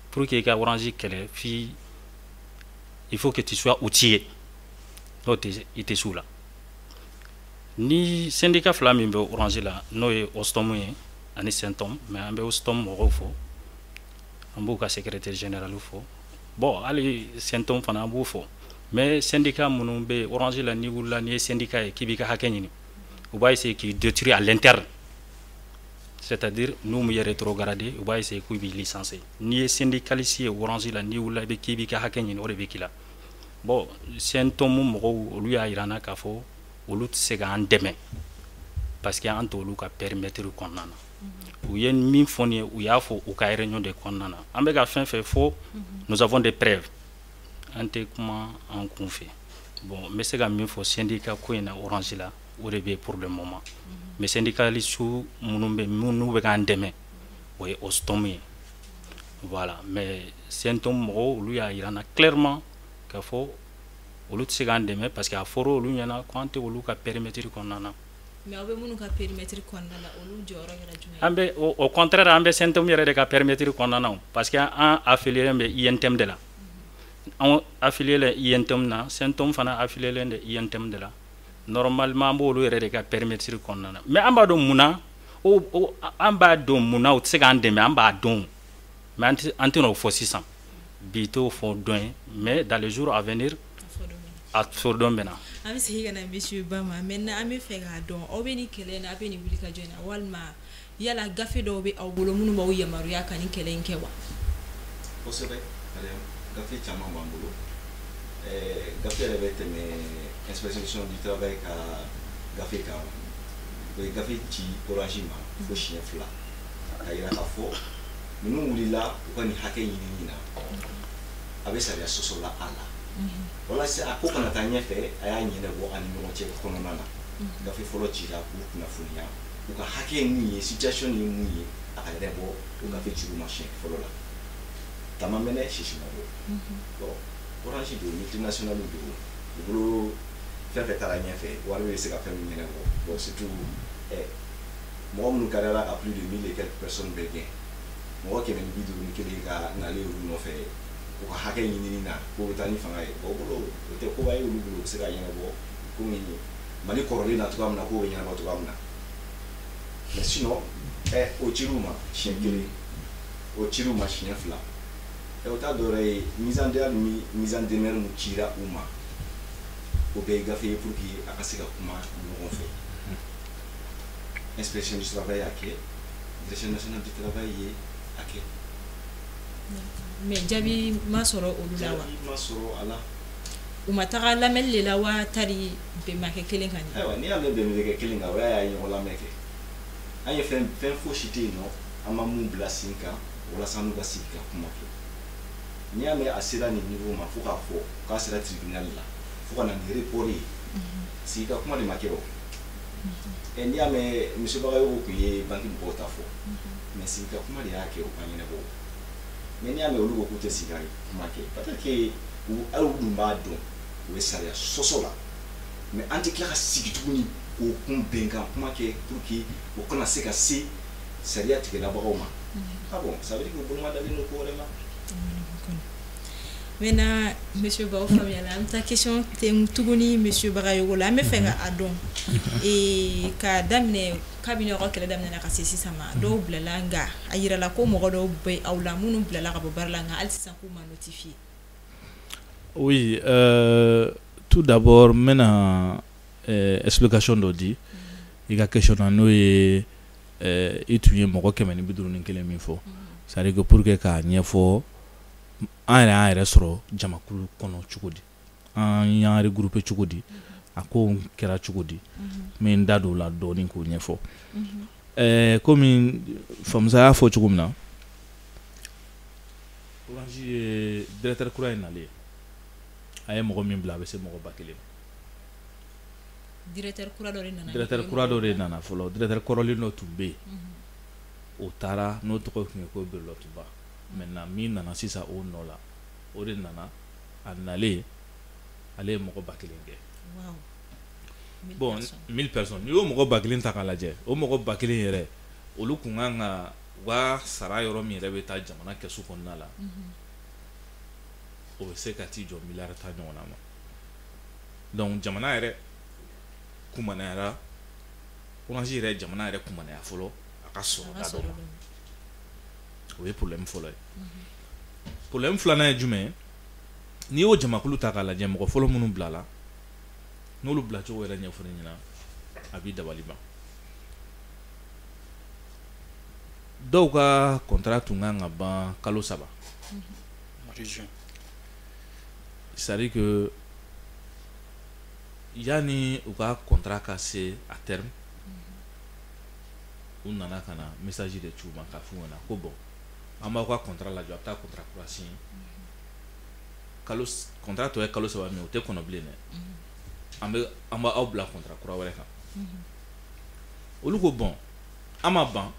E: Pour que i ka Orange kɛlɛ, f'i il faut que tu sois outillé, n'o tɛ i tɛ s'u la. Ni syndicat fila min bɛ Orange la, n'o ye Ostom ye ani Syntom. Mais an bɛ Ostom mɔgɔw fo, an b'u ka secrétaire général fo. Bon, hali Syntom fana, an b'u fo. Mais syndicat minnu bɛ Orange la, n'i wulila n'i ye syndicat ye k'i b'i ka hakɛ ɲini, u b'a essayer k'i détruire à l'interne, c'est-à-dire n'u m'u rétrogradé, u b'a essayer k'u b'i licencier. N'i ye syndicaliste ye Orange la, n'i wulila i bɛ k'i b'i ka hakɛ ɲini, o de bɛ k'i la. Bon, Syntom mɔgɔw, olu y'a jira n na k'a fɔ olu tɛ se k'an dɛmɛ parce que an t'olu ka périmètre kɔnɔna na. U ye min fɔ nin ye, u y'a fɔ u ka réunion de kɔnɔna na. An bɛ ka fɛn fɛn fɔ, nous avons des preuves, an tɛ kuma an kun fɛ. Bon, n bɛ se ka min fɔ syndicat ko in na Orange la, o de bɛ yen pour le moment. Mais syndicaliste minnu bɛ minnu bɛ k'an dɛmɛ, o ye Ostom ye. Voilà. Mais Syntom mɔgɔw, olu y'a jira n na clairement k'a fɔ olu tɛ se k'an dɛmɛ parce que a fɔra olu ɲɛna ko an tɛ olu ka périmètre kɔnɔna na.
A: Mais aw bɛ minnu ka périmètre kɔnɔna la, olu jɔyɔrɔ kɛra jumɛn ye?
E: An bɛ, au contraire, an bɛ Syntom yɛrɛ de ka périmètre kɔnɔna na, parce que an affilié bɛ UNTM de la. An affilié la UNTM na, Syntom fana affilié de UNTM de la. Normalement, an b'olu yɛrɛ de ka périmètre kɔnɔna na. Mais an b'a dɔn mun na o, an b'a dɔn mun na u tɛ se k'an dɛmɛ, an b'a dɔn. Mais an tɛna o fɔ sisan. Bi t'o fɔ dɔn ye, mais dans les jours à venir, a fɔ dɔn bɛ na.
A: An bɛ segin ka na monsieur Ba ma. Maintenant, an bɛ fɛ k'a dɔn, aw bɛ nin kɛlɛ in na, aw bɛ nin wuli ka jɔ in na, walima yala gafe dɔw bɛ aw bolo minnu b'aw yamaruya ka nin kɛlɛ in kɛ wa?
C: Kosɛbɛ, Mariam, gafe caman b'an bolo. Gafe yɛrɛ bɛ tɛmɛ inspection du travail ka gafe kan. O ye gafe ci Orange ma fo siɲɛ 2 k'a yira k'a fɔ ninnu wulila u ka nin hakɛ ɲinini na, a bɛ sariya sɔsɔ la a la. Walasa a ko kana taa ɲɛfɛ, a y'a ɲɛnabɔ an ni ɲɔgɔn cɛ kɔnɔna na. Gafe fɔlɔ cira k'u kunnafoniya u ka hakɛ ye mun ye, situation ye mun ye, a ka yɛrɛ bɔ. O gafe cir'u ma siɲɛ fɔlɔ la, tama mɛnɛ sisi ma bɔ. Bon, Orange don, multinational don, u bolo fɛn fɛn taara ɲɛfɛ, wari bɛ se ka fɛn min ɲɛnabɔ. Bon, surtout mɔgɔ minnu kariyala ka plus de 1000 et quelques personnes bɛɛ gɛn, mɔgɔ 151 ka nalen olu nɔfɛ u ka hakɛ ɲinini na k'o bɛ taa ni fanga ye. Bon, o bolo o tɛ koba ye olu bolo, u bɛ se ka ɲɛnabɔ komi Mali kɔrɔlen na cogoya min na, k'o bɛ ɲɛnabɔ cogoya min na. Mais sinon, o cir'u ma siɲɛ kelen, o cir'u ma siɲɛ 2. O t'a dɔwɛrɛ ye, mise en demeure ni mise en demeure mun cira u ma, o bɛɛ ye gafe ye pour que a ka se ka kuma ɲɔgɔn fɛ. Inspection du travail y'a kɛ, direction nationale du travail ye a kɛ.
A: Mais jaabi ma sɔrɔ olu la wa?
C: Jaabi ma sɔrɔ a la.
A: U ma taga lamɛnli de la wa tari bɛn ma kɛ kelen kan?
C: Ayiwa, n'i y'a mɛn bɛn bɛ kɛ kelen kan, o y'a ye ɲɔgɔn lamɛn kɛ. An ye fɛn fɛn fosi tɛ yen nɔ, an ma mun bila sen kan walasa n'u ka sigi ka kuma kɛ. N'i y'a mɛn a sera nin niveau ma, fo k'a fɔ k'a sera tribunal la, fo ka na nin report ye, sigi ka kuma de ma kɛ o. Ɛ, n'i y'a mɛn, monsieur Bagayogo tun ye banque mɔgɔw ta fɔ, mais sigi ka kuma de y'a kɛ o ka ɲɛnabɔ. Mais n'i y'a mɛn olu ko k'u tɛ sigi ka kuma kɛ, peut-être que u hali u dun b'a dɔn u bɛ sariya sɔsɔ la, mais an tɛ tila ka sigi tuguni k'o kun bɛnkan kuma kɛ pour que o kana se ka se sariya tigilabagaw ma. Ah bon, ça veut dire que u bolo ma dalen don ko wɛrɛ la.
A: Maintenant, monsieur Bawo, faamuyala. An bɛ taa question tɛ tuguni monsieur Bagayogo la. An bɛ fɛ ka a dɔn k'a daminɛ kabini aw ka kɛlɛ daminɛna ka se sisan ma, dɔw bilala, nka a yirala ko mɔgɔ dɔw bɛ aw la minnu bilala ka bɔ baara la, nka hali sisan k'u ma notifié.
B: Oui, tout d'abord n bɛna explication dɔ di i ka question na, n'o ye i tun ye mɔgɔ 151 min fɔ, c'est à dire que pour que k'a ɲɛfɔ, an yɛrɛ y'an yɛrɛ sɔrɔ jamakulu kɔnɔ cogo di, an y'an regrouper cogo di, a ko kɛra cogo di, n bɛ n da don o la dɔɔnin k'o ɲɛfɔ. Komi Famusa y'a fɔ cogo min na, Orange ye directeur kura in nalen, a ye mɔgɔ min bila, a bɛ se mɔgɔ 1000 ma.
A: Directeur kura dɔ de nana?
B: Directeur kura dɔ de nana fɔlɔ. Directeur kɔrɔlen dɔ tun bɛ yen, o taara, n'o tɔgɔ tun ye ko Berlɔtuba. Maintenant, min nana sisan o nɔ la, o de nana. A nalen, ale ye mɔgɔ 1000 kɛ. Bon, 1000 personnes, n'i y'o mɔgɔ 1000 ta k'a lajɛ, o mɔgɔ 1000 yɛrɛ, olu kun kan ka u ka sara yɔrɔ min yɛrɛ bɛ taa jamana kɛsu kɔnɔna la, o bɛ se ka t'i jɔ miliyari 10 ɲɔgɔnna ma. Donc jamana yɛrɛ kumanayara, Orange yɛrɛ jamana yɛrɛ kumanaya fɔlɔ a ka sɔrɔda dɔ ma. O ye problème fɔlɔ ye. Problème filanan ye jumɛn ye? N'i y'o jamakulu ta k'a lajɛ, mɔgɔ fɔlɔ minnu bilala, n'olu bilacogo yɛrɛ ɲɛfɔ ɲɛna, a b'i dabali ban. Dɔw ka contrat tun kan ka ban kalo 3, c'est à dire que yanni u ka contrat ka se à terme, u nana ka na message de ci u ma k'a f'u ɲɛna ko bon, an b'aw ka contrat lajɔ, a bɛ taa contrat kura signer. Kalo contrat tɔ ye kalo 3 min ye, o tɛ kɔnɔ bilen dɛ, an b'aw bila contrat kura wɛrɛ kan. Olu ko bon, an ma ban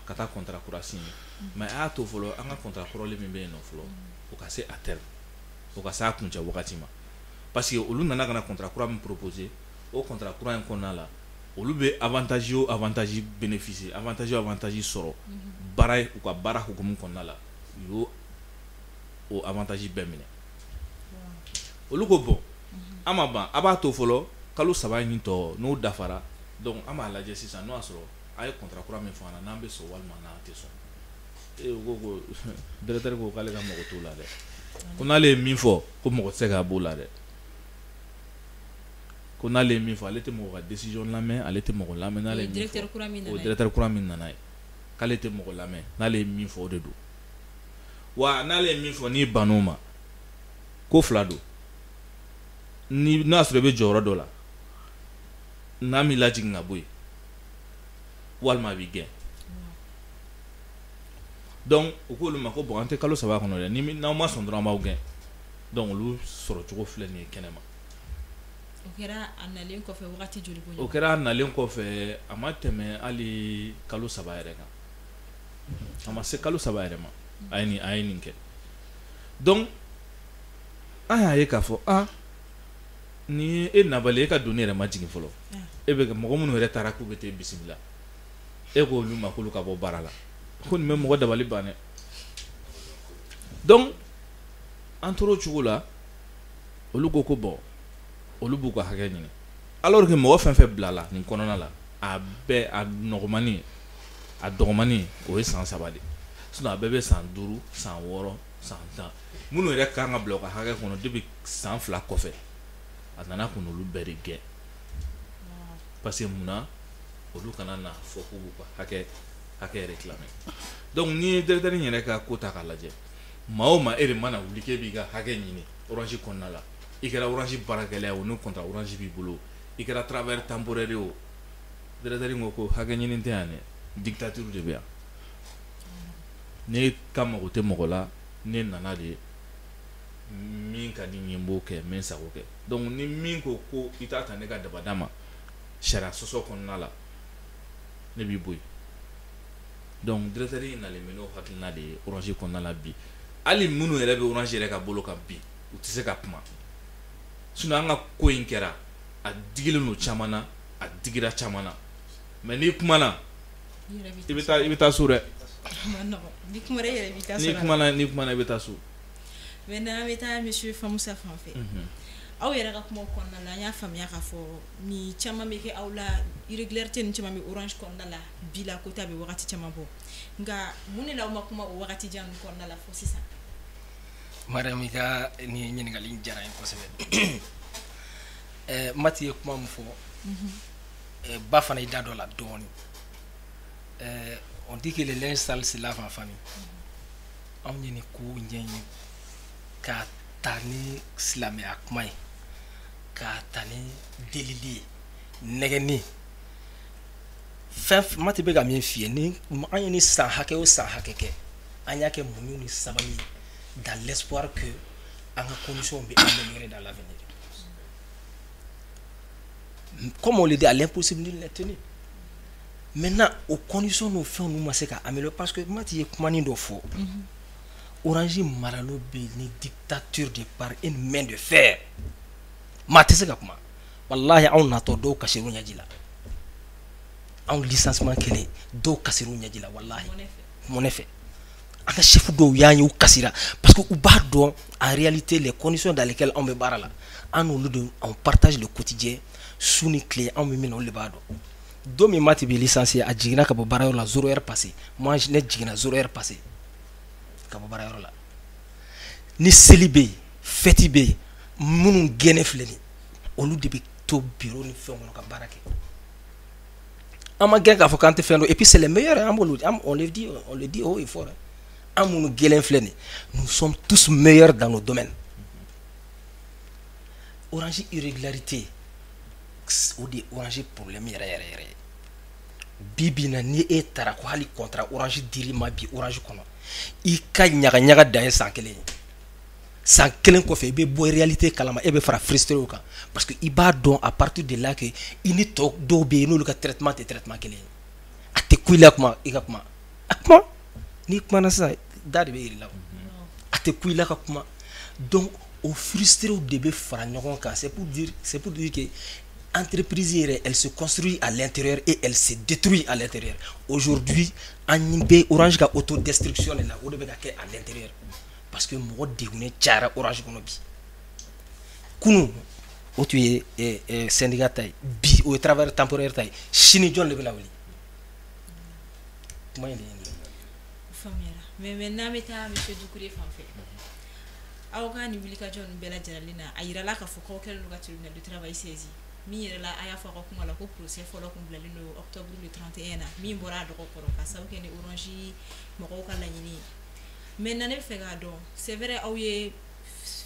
B: ka taa contrat kura signer, mais a y'a to fɔlɔ, an ka contrat kɔrɔlen min bɛ yen nɔ fɔlɔ, o ka se à terme, o ka se a kuncɛ wagati ma. Parce que olu nana ka na contrat kura min proposer, o contrat kura in kɔnɔna la, olu bɛ avantage o avantage bénéficier, avantage o avantage sɔrɔ baara, u ka baara hukumu kɔnɔna la, u y'o o avantage bɛɛ minɛ. Olu ko bon, an ma ban, a b'a to fɔlɔ, kalo 3 in tɔ n'o dafara, donc an b'a lajɛ sisan n'o y'a sɔrɔ a ye contrat kura min fɔ an na, n'an bɛ sɔn walima n'an tɛ sɔn. Ee, u ko directeur ko k'ale ka mɔgɔ t'o la dɛ, ko n'ale ye min fɔ, ko mɔgɔ tɛ se k'a b'o la dɛ, ko n'ale ye min fɔ, ale tɛ mɔgɔ ka décision lamɛn, ale tɛ mɔgɔ lamɛn. N'ale ye min fɔ, o directeur kura min nana ye, k'ale tɛ mɔgɔ lamɛn, n'ale ye min fɔ, o de don. Wa n'ale ye min fɔ, n'i bann'o ma, ko fila don: ni n'a sɔrɔ i bɛ jɔyɔrɔ dɔ la, n'a m'i lajigin ka bɔ yen, walima a b'i gɛn. Donc u k'olu ma ko bon, an tɛ kalo 3 kɔnɔ dɛ, ni n'aw ma sɔn dɔrɔn, an b'aw gɛn. Donc olu sɔrɔ cogo filɛ nin ye kɛnɛma.
A: O kɛra a nalen kɔfɛ wagati joli?
B: O kɛra a nalen kɔfɛ, a ma tɛmɛ hali kalo 3 yɛrɛ kan, a ma se kalo 3 yɛrɛ ma, a ye nin kɛ. Donc an y'a ye k'a fɔ, ah, ni e nabali, e ka doni yɛrɛ ma jigin fɔlɔ, e bɛ mɔgɔ minnu yɛrɛ taara k'u bɛ t'e bisimila, e k'olu ma k'olu ka bɔ baara la, ko nin bɛ mɔgɔ dabali ban dɛ. Donc an tora o cogo la. Olu ko ko bon, olu b'u ka hakɛ ɲini, alors que mɔgɔ fɛn fɛn bilala nin kɔnɔna la, a bɛɛ, a nɔgɔmani, a dɔgɔmani, o ye san 3 de, sinon a bɛɛ bɛ san 5, san 6, san 10. Minnu yɛrɛ kan ka bila u ka hakɛ kɔnɔ depuis san 2 kɔfɛ, a nana kun olu bɛɛ de gɛn. Parce que munna? Olu kana na fɔ k'u b'u ka hakɛ réclamer. Donc n'i ye directeur in yɛrɛ ka ko ta k'a lajɛ, maa o maa, e de mana wuli k'e b'i ka hakɛ ɲini Orange kɔnɔna la, I kɛra Orange baarakɛla ye o, ni contrat Orange b'i bolo, i kɛra travailleur temporaire ye o, directeur ko ko hakɛ ɲini tɛ yan dɛ, dictature de bɛ yan. Ne ka mago tɛ mɔgɔ la, ne nana de, min ka di n ye n b'o kɛ, n bɛ n sago kɛ. Donc ni min ko ko i t'a ta ne ka dabada ma sariya sɔsɔ kɔnɔna la, ne b'i bɔ yen. Donc directeur in nalen bɛ n'o hakilina de ye Orange kɔnɔna la bi. Hali minnu yɛrɛ bɛ Orange yɛrɛ ka bolo kan bi, u tɛ se ka kuma, sinon an ka ko in kɛra, a digilen don caman na, a digira caman na, mais n'i kumana i bɛ taa so dɛ.
A: Ni kumana, i yɛrɛ b'i ta
B: N'i
A: sɔrɔ a la.
B: kumana, n'i kumana, i bɛ taa so.
A: Maintenant, an bɛ taa monsieur Famusa fan fɛ. Aw yɛrɛ ka kumaw kɔnɔna la, an y'a faamuya k'a fɔ ni caman bɛ kɛ aw la, irrégularité ni caman bɛ Orange kɔnɔna la bi la, ko ta bɛ wagati caman bɔ. Nka mun de la aw ma kuma o wagati jan ninnu kɔnɔna la fo sisan?
D: Mariam, i ka nin ɲininkali in diyara n ye kosɛbɛ. Mati ye kuma min fɔ, ba fana y'i da dɔ la dɔɔni. On dit que le linge sale se lave en famille. Anw ye nin ko ɲɛɲini k'a ta ni silamɛya kuma ye, k'a ta ni delili ye, nɛgɛnni fɛn. Mati bɛ ka min f'i ye, ni an ye ni san hakɛ o san hakɛ kɛ, an y'a kɛ muɲu ni sabali ye, dans l'espoir que an ka conditions bɛ améliorer dans l'avenir. Comme on le dit, à l'impossible nul n'est tenu. Maintenant, o conditions n'o fɛnw n'u ma se ka améliorer, parce que Mati ye kumanin dɔ fɔ. Orange maralo bɛ ni dictature de par une main de fer, maa tɛ se ka kuma. Walahi, anw natɔ, dɔw kasir'u ɲɛji la. Anw licenciement kɛlen, dɔw kasir'u ɲɛji la, walahi, mɔnɛ fɛ. An ka chef dɔw y'an ye, u kasira, parce que u b'a dɔn en réalité les conditions dans lesquelles anw bɛ baara la. An n'olu de, on partage le quotidien, su ni tile, anw bɛ min na, olu de b'a dɔn. Don min Mati bɛ licencié, a jiginna ka bɔ baarayɔrɔ la 0 heure passée. Moi, ne jiginna 0 heure passée ka bɔ baarayɔrɔ la. Ni seli bɛ yen, fête bɛ yen, minnu gɛnnen filɛ nin, olu de bɛ to bureau ni fɛnw kɔnɔ ka baara kɛ. An ma gɛn k'a fɔ k'an tɛ fɛn dɔn. Et puis c'est les meilleurs, an b'olu, on le dit haut et fort, an minnu gɛlɛn filɛ nin, nous sommes tous meilleurs dans nos domaines. Orange irrégularité, o de ye Orange problème yɛrɛ yɛrɛ yɛrɛ ye bi. Bi in na, ni e taara ko hali contrat Orange dir'i ma bi Orange kɔnɔ, i ka ɲaga ɲaga dan ye san kelen ye. San kelen kɔfɛ, i bɛ bɔ réalité kalama, e bɛ fara frustré kan, parce que i b'a dɔn à partir de là que i ni tɔ dɔw bɛ yen, n'olu ka traitement tɛ traitement kelen ye. A tɛ ku i la kuma, i ka kuma, a kuma, n'i kumana sisan, da de bɛ yir'i la, a tɛ ku i la ka kuma. Donc o frustré de bɛ fara ɲɔgɔn kan. C'est pour dire que entreprise yɛrɛ, elle se construit à l'intérieur et elle se détruit à l'intérieur. Aujourd'hui, an bɛ Orange ka autodestruction de la, o de bɛ ka kɛ à l'intérieur, parce que mɔgɔ degunnen cayara Orange kɔnɔ bi. Kunun o tun ye syndicat ta ye, bi o ye travailleur temporaire ta ye, sini jɔn de bɛna wuli? Kuma in de ye nin ye.
A: Faamuyara. Mais maintenant, an bɛ taa monsieur Doucouré fan fɛ. Aw ka nin wulikajɔ ninnu bɛɛ lajɛlen na, a yirala k'a fɔ k'aw kɛlen don ka tribunal du travail saisi min yɛrɛ la. A y'a fɔ aw ka kuma la ko procès fɔlɔ kun bilalen don octobre le 31 na, min bɔra a dɔgɔ kɔrɔ ka sababu kɛ ni Orange mɔgɔw ka laɲini ye. Maintenant, ne bɛ fɛ k'a dɔn, c'est vrai, aw ye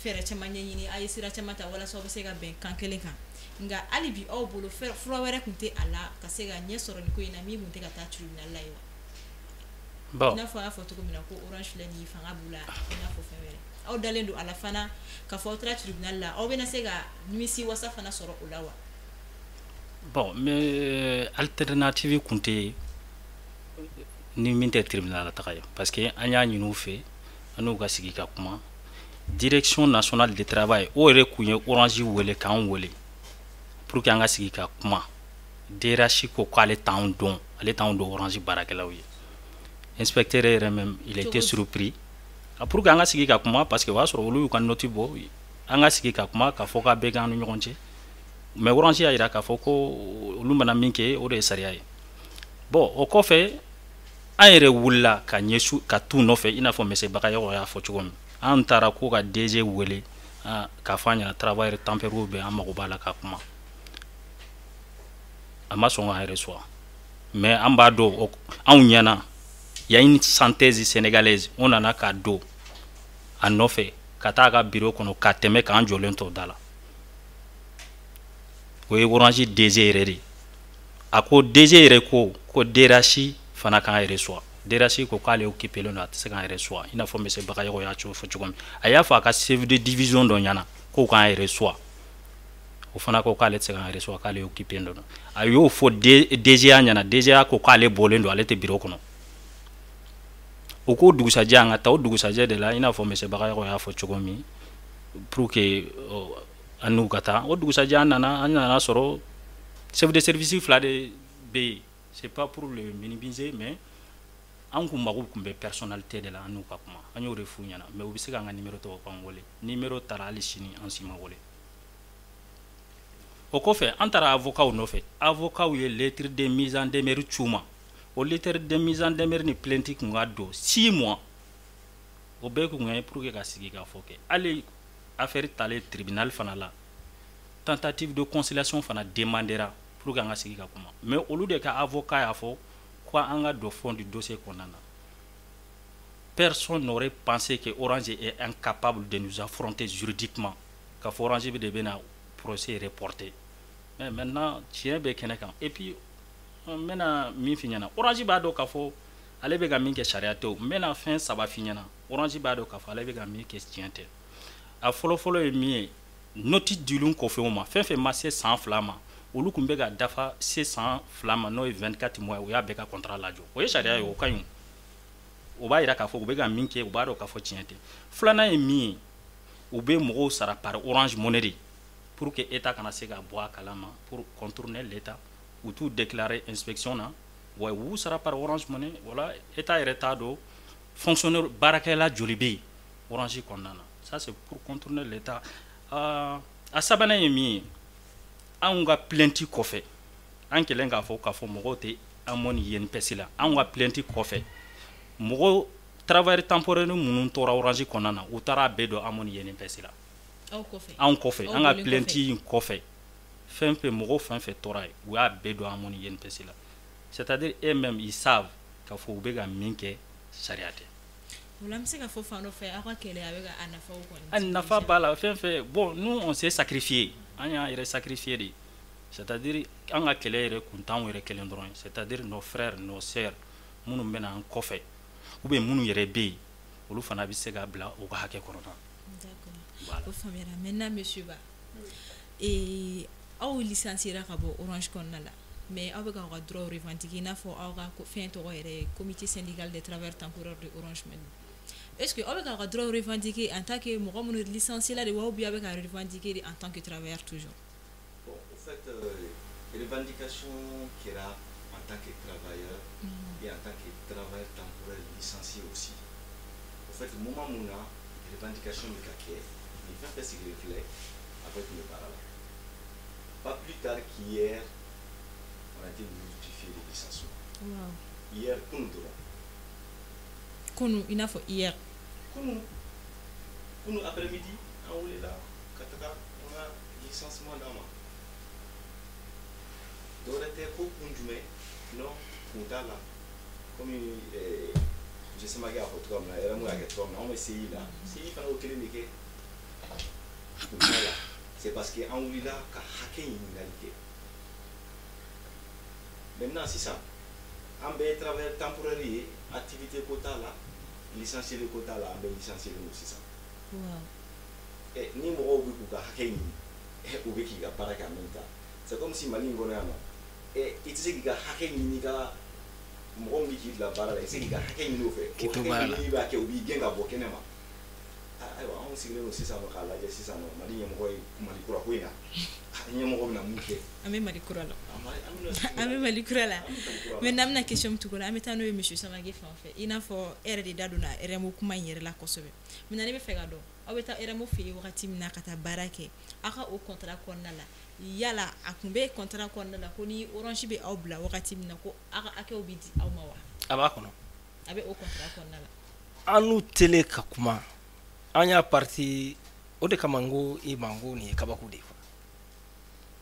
A: fɛɛrɛ caman ɲɛɲini, a ye sira caman ta walasa aw bɛ se ka bɛn kan kelen kan, nka hali bi aw bolo, fura wɛrɛ tun tɛ a la ka se ka ɲɛ sɔrɔ nin ko in na min tun tɛ ka taa tribunal la ye wa?
E: Bon.
A: I n'a fɔ a y'a fɔ cogo min na ko Orange filɛ nin ye, fanga b'u la, i n'a fɔ fɛn wɛrɛ. Aw dalen don a la fana k'a fɔ aw taara tribunal la, aw bɛna se ka nimisi wasa fana sɔrɔ o la wa?
E: Bon, mais alternative kun tɛ ni min tɛ tribunal la taga ye, parce que an y'a ɲini u fɛ, an n'u ka sigi ka kuma. Direction nationale de travail o yɛrɛ kun ye Orange wele k'an wele pour que an ka sigi ka kuma. DRH ko k'ale t'anw dɔn, ale t'anw dɔn Orange baarakɛlaw ye. Inspecteur yɛrɛ même, il était surpris. Pour que an ka sigi ka kuma, parce que o y'a sɔrɔ olu y'u ka note bɔ, an ka sigi ka kuma k'a fɔ k'a bɛɛ k'an ni ɲɔgɔn cɛ. Mais Orange y'a jira k'a fɔ ko olu mana min kɛ, o de ye sariya ye. Bon, o kɔfɛ, an yɛrɛ wulila ka ɲɛsu ka t'u nɔfɛ, i n'a fɔ monsieur Bagayogo y'a fɔ cogo min. An taara ko ka DG wele k'a fɔ an ɲɛna travailleur temporaire bɛ, an mago b'a la ka kuma. A ma sɔn k'an reçoit, mais an b'a dɔn, anw ɲɛna, y a une synthèse sénégalaise. On nana k'a don a nɔfɛ ka taa a ka bureau kɔnɔ ka tɛmɛ k'an jɔlen to da la. O ye Orange DG yɛrɛ de ye. A ko DG yɛrɛ ko DRH fana k'an reçoit. DRH ko k'ale occupé len don, a tɛ se k'an reçoit, i n'a fɔ monsieur Bagayogo y'a fɔ cogo min. A y'a fɔ a ka chef de division dɔ ɲɛna k'o k'an reçoit, o fana ko k'ale tɛ se k'an reçoit, k'ale occupé don. A y'o fɔ DGA ɲɛna, DGA ko k'ale bɔlen don, ale tɛ bureau kɔnɔ. O ko dugusajɛ an ka taa o dugusajɛ de la, i n'a fɔ monsieur Bagayogo y'a fɔ cogo min, pour que an n'u ka taa o dugusajɛ. An nana sɔrɔ chef de service fila de bɛ yen. C'est pas pour le minimiser, mais an kun mago tun bɛ personnalité de la, an n'u ka kuma. An y'o de f'u ɲɛna, mais u bɛ se k'an ka numéro tɔgɔ k'an wele. Numéro taara, hali sini an si ma wele. O kɔfɛ, an taara avocat nɔfɛ. Avocat ye lettre de mise en demeure c'u ma. O lettre de mise en demeure ni plainte kun ka don 6 mois, o bɛɛ kun ye pour que ka sigi ka fɔ kɛ. Hali affaire talen tribunal fana la, tentative de conciliation fana demandera pour que an ka sigi ka kuma, mais olu de ka avocat y'a fɔ ko an ka don fond du dossier kɔnɔna na. Personne n'aurait pensé que Orange est incapable de nous affronter juridiquement, k'a fɔ Orange de bɛna procès reporter. Mais maintenant, tiɲɛ bɛ kɛnɛ kan. Et puis n bɛna min f'i ɲɛna, Orange b'a dɔn k'a fɔ ale bɛ ka min kɛ, sariya tɛ. O n bɛna fɛn saba f'i ɲɛna. Orange b'a dɔn k'a fɔ ale bɛ ka min kɛ, tiɲɛ tɛ. A fɔlɔ-fɔlɔ ye min ye, notice dilen kɔfɛ o ma, fɛn fɛn ma se san 2 ma, olu tun bɛ ka dafa se san 2 ma, n'o ye 24 mois ye, u y'a bɛɛ ka contrat lajɔ. O ye sariya ye, o ka ɲi. O b'a yira k'a fɔ u bɛ ka min kɛ, u b'a dɔn k'a fɔ tiɲɛ tɛ. Filanan ye min ye, u bɛ mɔgɔw sara par Orange Money de pour que État kana se ka bɔ a kalama, pour contourner l'État. U t'u déclarer inspection na wa, u b'u sara par Orange Money. Wala État yɛrɛ t'a dɔn fonctionnaire baarakɛla joli bɛ yen Orange kɔnɔna na. Ça, c'est pour contourner l'État. A sabanan ye min ye, anw ka plainte kɔfɛ, an kɛlen k'a fɔ mɔgɔw tɛ AMO ni INPS la, anw ka plainte kɔfɛ, mɔgɔ travailleur temporaire minnu tora Orange kɔnɔna na, u taara a bɛɛ don AMO ni INPS la.
A: Aw kɔfɛ?
E: Anw kɔfɛ.
A: Aw
E: an ka
A: bɔlen?
E: Plainte in kɔfɛ, fɛn fɛn, mɔgɔ fɛn fɛn tora yen, u y'a bɛɛ don AMO ni INPS la. C'est-à-dire, eux-mêmes, ils savent k'a fɔ u bɛ ka min kɛ, sariya tɛ.
A: O la, an bɛ se ka fɔ fan dɔ fɛ, aw ka kɛlɛ a bɛ ka a nafaw kɔni.
E: A nafa b'a la, fɛn fɛn. Bon, nous, on s'est sacrifié, an y'an yɛrɛ sacrifié de. C'est-à-dire, an ka kɛlɛ yɛrɛ kun t'anw yɛrɛ kelen dɔrɔn ye. C'est-à-dire, nos frères, nos sœurs minnu bɛ na an kɔfɛ, ou bien minnu yɛrɛ bɛ yen, olu fana bɛ se ka bila u ka hakɛ kɔnɔna na.
A: D'accord.
E: Voilà.
A: O faamuyara. Maintenant, monsieur Ba, ee, aw licencié ka bɔ Orange kɔnɔna la, mais aw bɛ k'aw ka droit revendiquer, i n'a fɔ aw ka fɛn tɔgɔ yɛrɛ ye comité syndical des travailleurs temporaires de Orange Mali. Est-ce que aw bɛ k'aw ka droit revendiquer en tant que mɔgɔ minnu licencié la de wa, ou bien aw bɛ ka revendiquer de en tant que travailleur toujours?
C: Bon, au fait, revendication kɛra en tant que travailleur et en tant que travailleur temporaire licencié aussi. Au fait, moment mun na revendication bɛ ka kɛ, nin fɛn fɛn sigilen filɛ, a bɛɛ tun bɛ baara la. Pas plus tard qu'hier, on a été notifié de licenciement. Hier, kunun dɔrɔn.
A: Kunu, i n'a fɔ hier?
C: Kunun, kunun après-midi, an welela ka taga an ka licenciement d'an ma. Dɔwɛrɛ tɛ ko kun jumɛn? Non, kun t'a la. Komi monsieur Samake y'a fɔ cogoya min na, RMO y'a kɛ cogoya min na, anw bɛ CI la, CI fana y'o kelen de kɛ. Kun t'a la, c'est parce que an wulila ka hakɛ ɲininkali kɛ. Maintenant, sisan an bɛɛ ye travailleur temporaire ye, activité ko t'a la, licencié ko t'a la, an bɛ licencié don sisan. Ni mɔgɔw bɛ k'u ka hakɛ ɲini, u bɛ k'i ka baara kɛ en même temps. C'est comme si Mali in kɔnɔ yan nɔ, i tɛ se k'i ka hakɛ ɲini i ka mɔgɔ min bɛ k'i bila baara la, i tɛ se k'i ka hakɛ ɲini o fɛ.
D: K'i
C: O
D: to
C: hakɛ
D: baara la.
C: ɲini b'a kɛ, u b'i gɛn ka bɔ kɛnɛ ma. Ayiwa, anw sigilen don sisan nɔ k'a lajɛ sisan nɔ, Mali ɲɛmɔgɔ ye Mali kura ko in na, ɲɛmɔgɔ bɛna mun kɛ?
A: An bɛ Mali kura la.
C: An bɛna sigi.
A: An bɛ Mali kura la.
C: An bɛ Mali kura la.
A: Maintenant, an bɛna question min tugu o la, an bɛ taa n'o ye monsieur Samake fan fɛ. I n'a fɔ e yɛrɛ de da donna RMO kuma in yɛrɛ la kosɛbɛ. Maintenant, ne bɛ fɛ ka dɔn, aw bɛ taa RMO fɛ yen wagati min na ka taa baara kɛ, aw ka o contrat kɔnɔna la, yala a tun bɛ contrat kɔnɔna la ko ni Orange bɛ aw bila wagati min na, ko aw ka hakɛw bɛ di aw ma wa?
D: A b'a kɔnɔ.
A: A bɛ o contrat kɔnɔna la?
D: An n'u tele ka kuma, an y'a parti o de kama. N ko i ma, n ko nin ye kabako de ye quoi.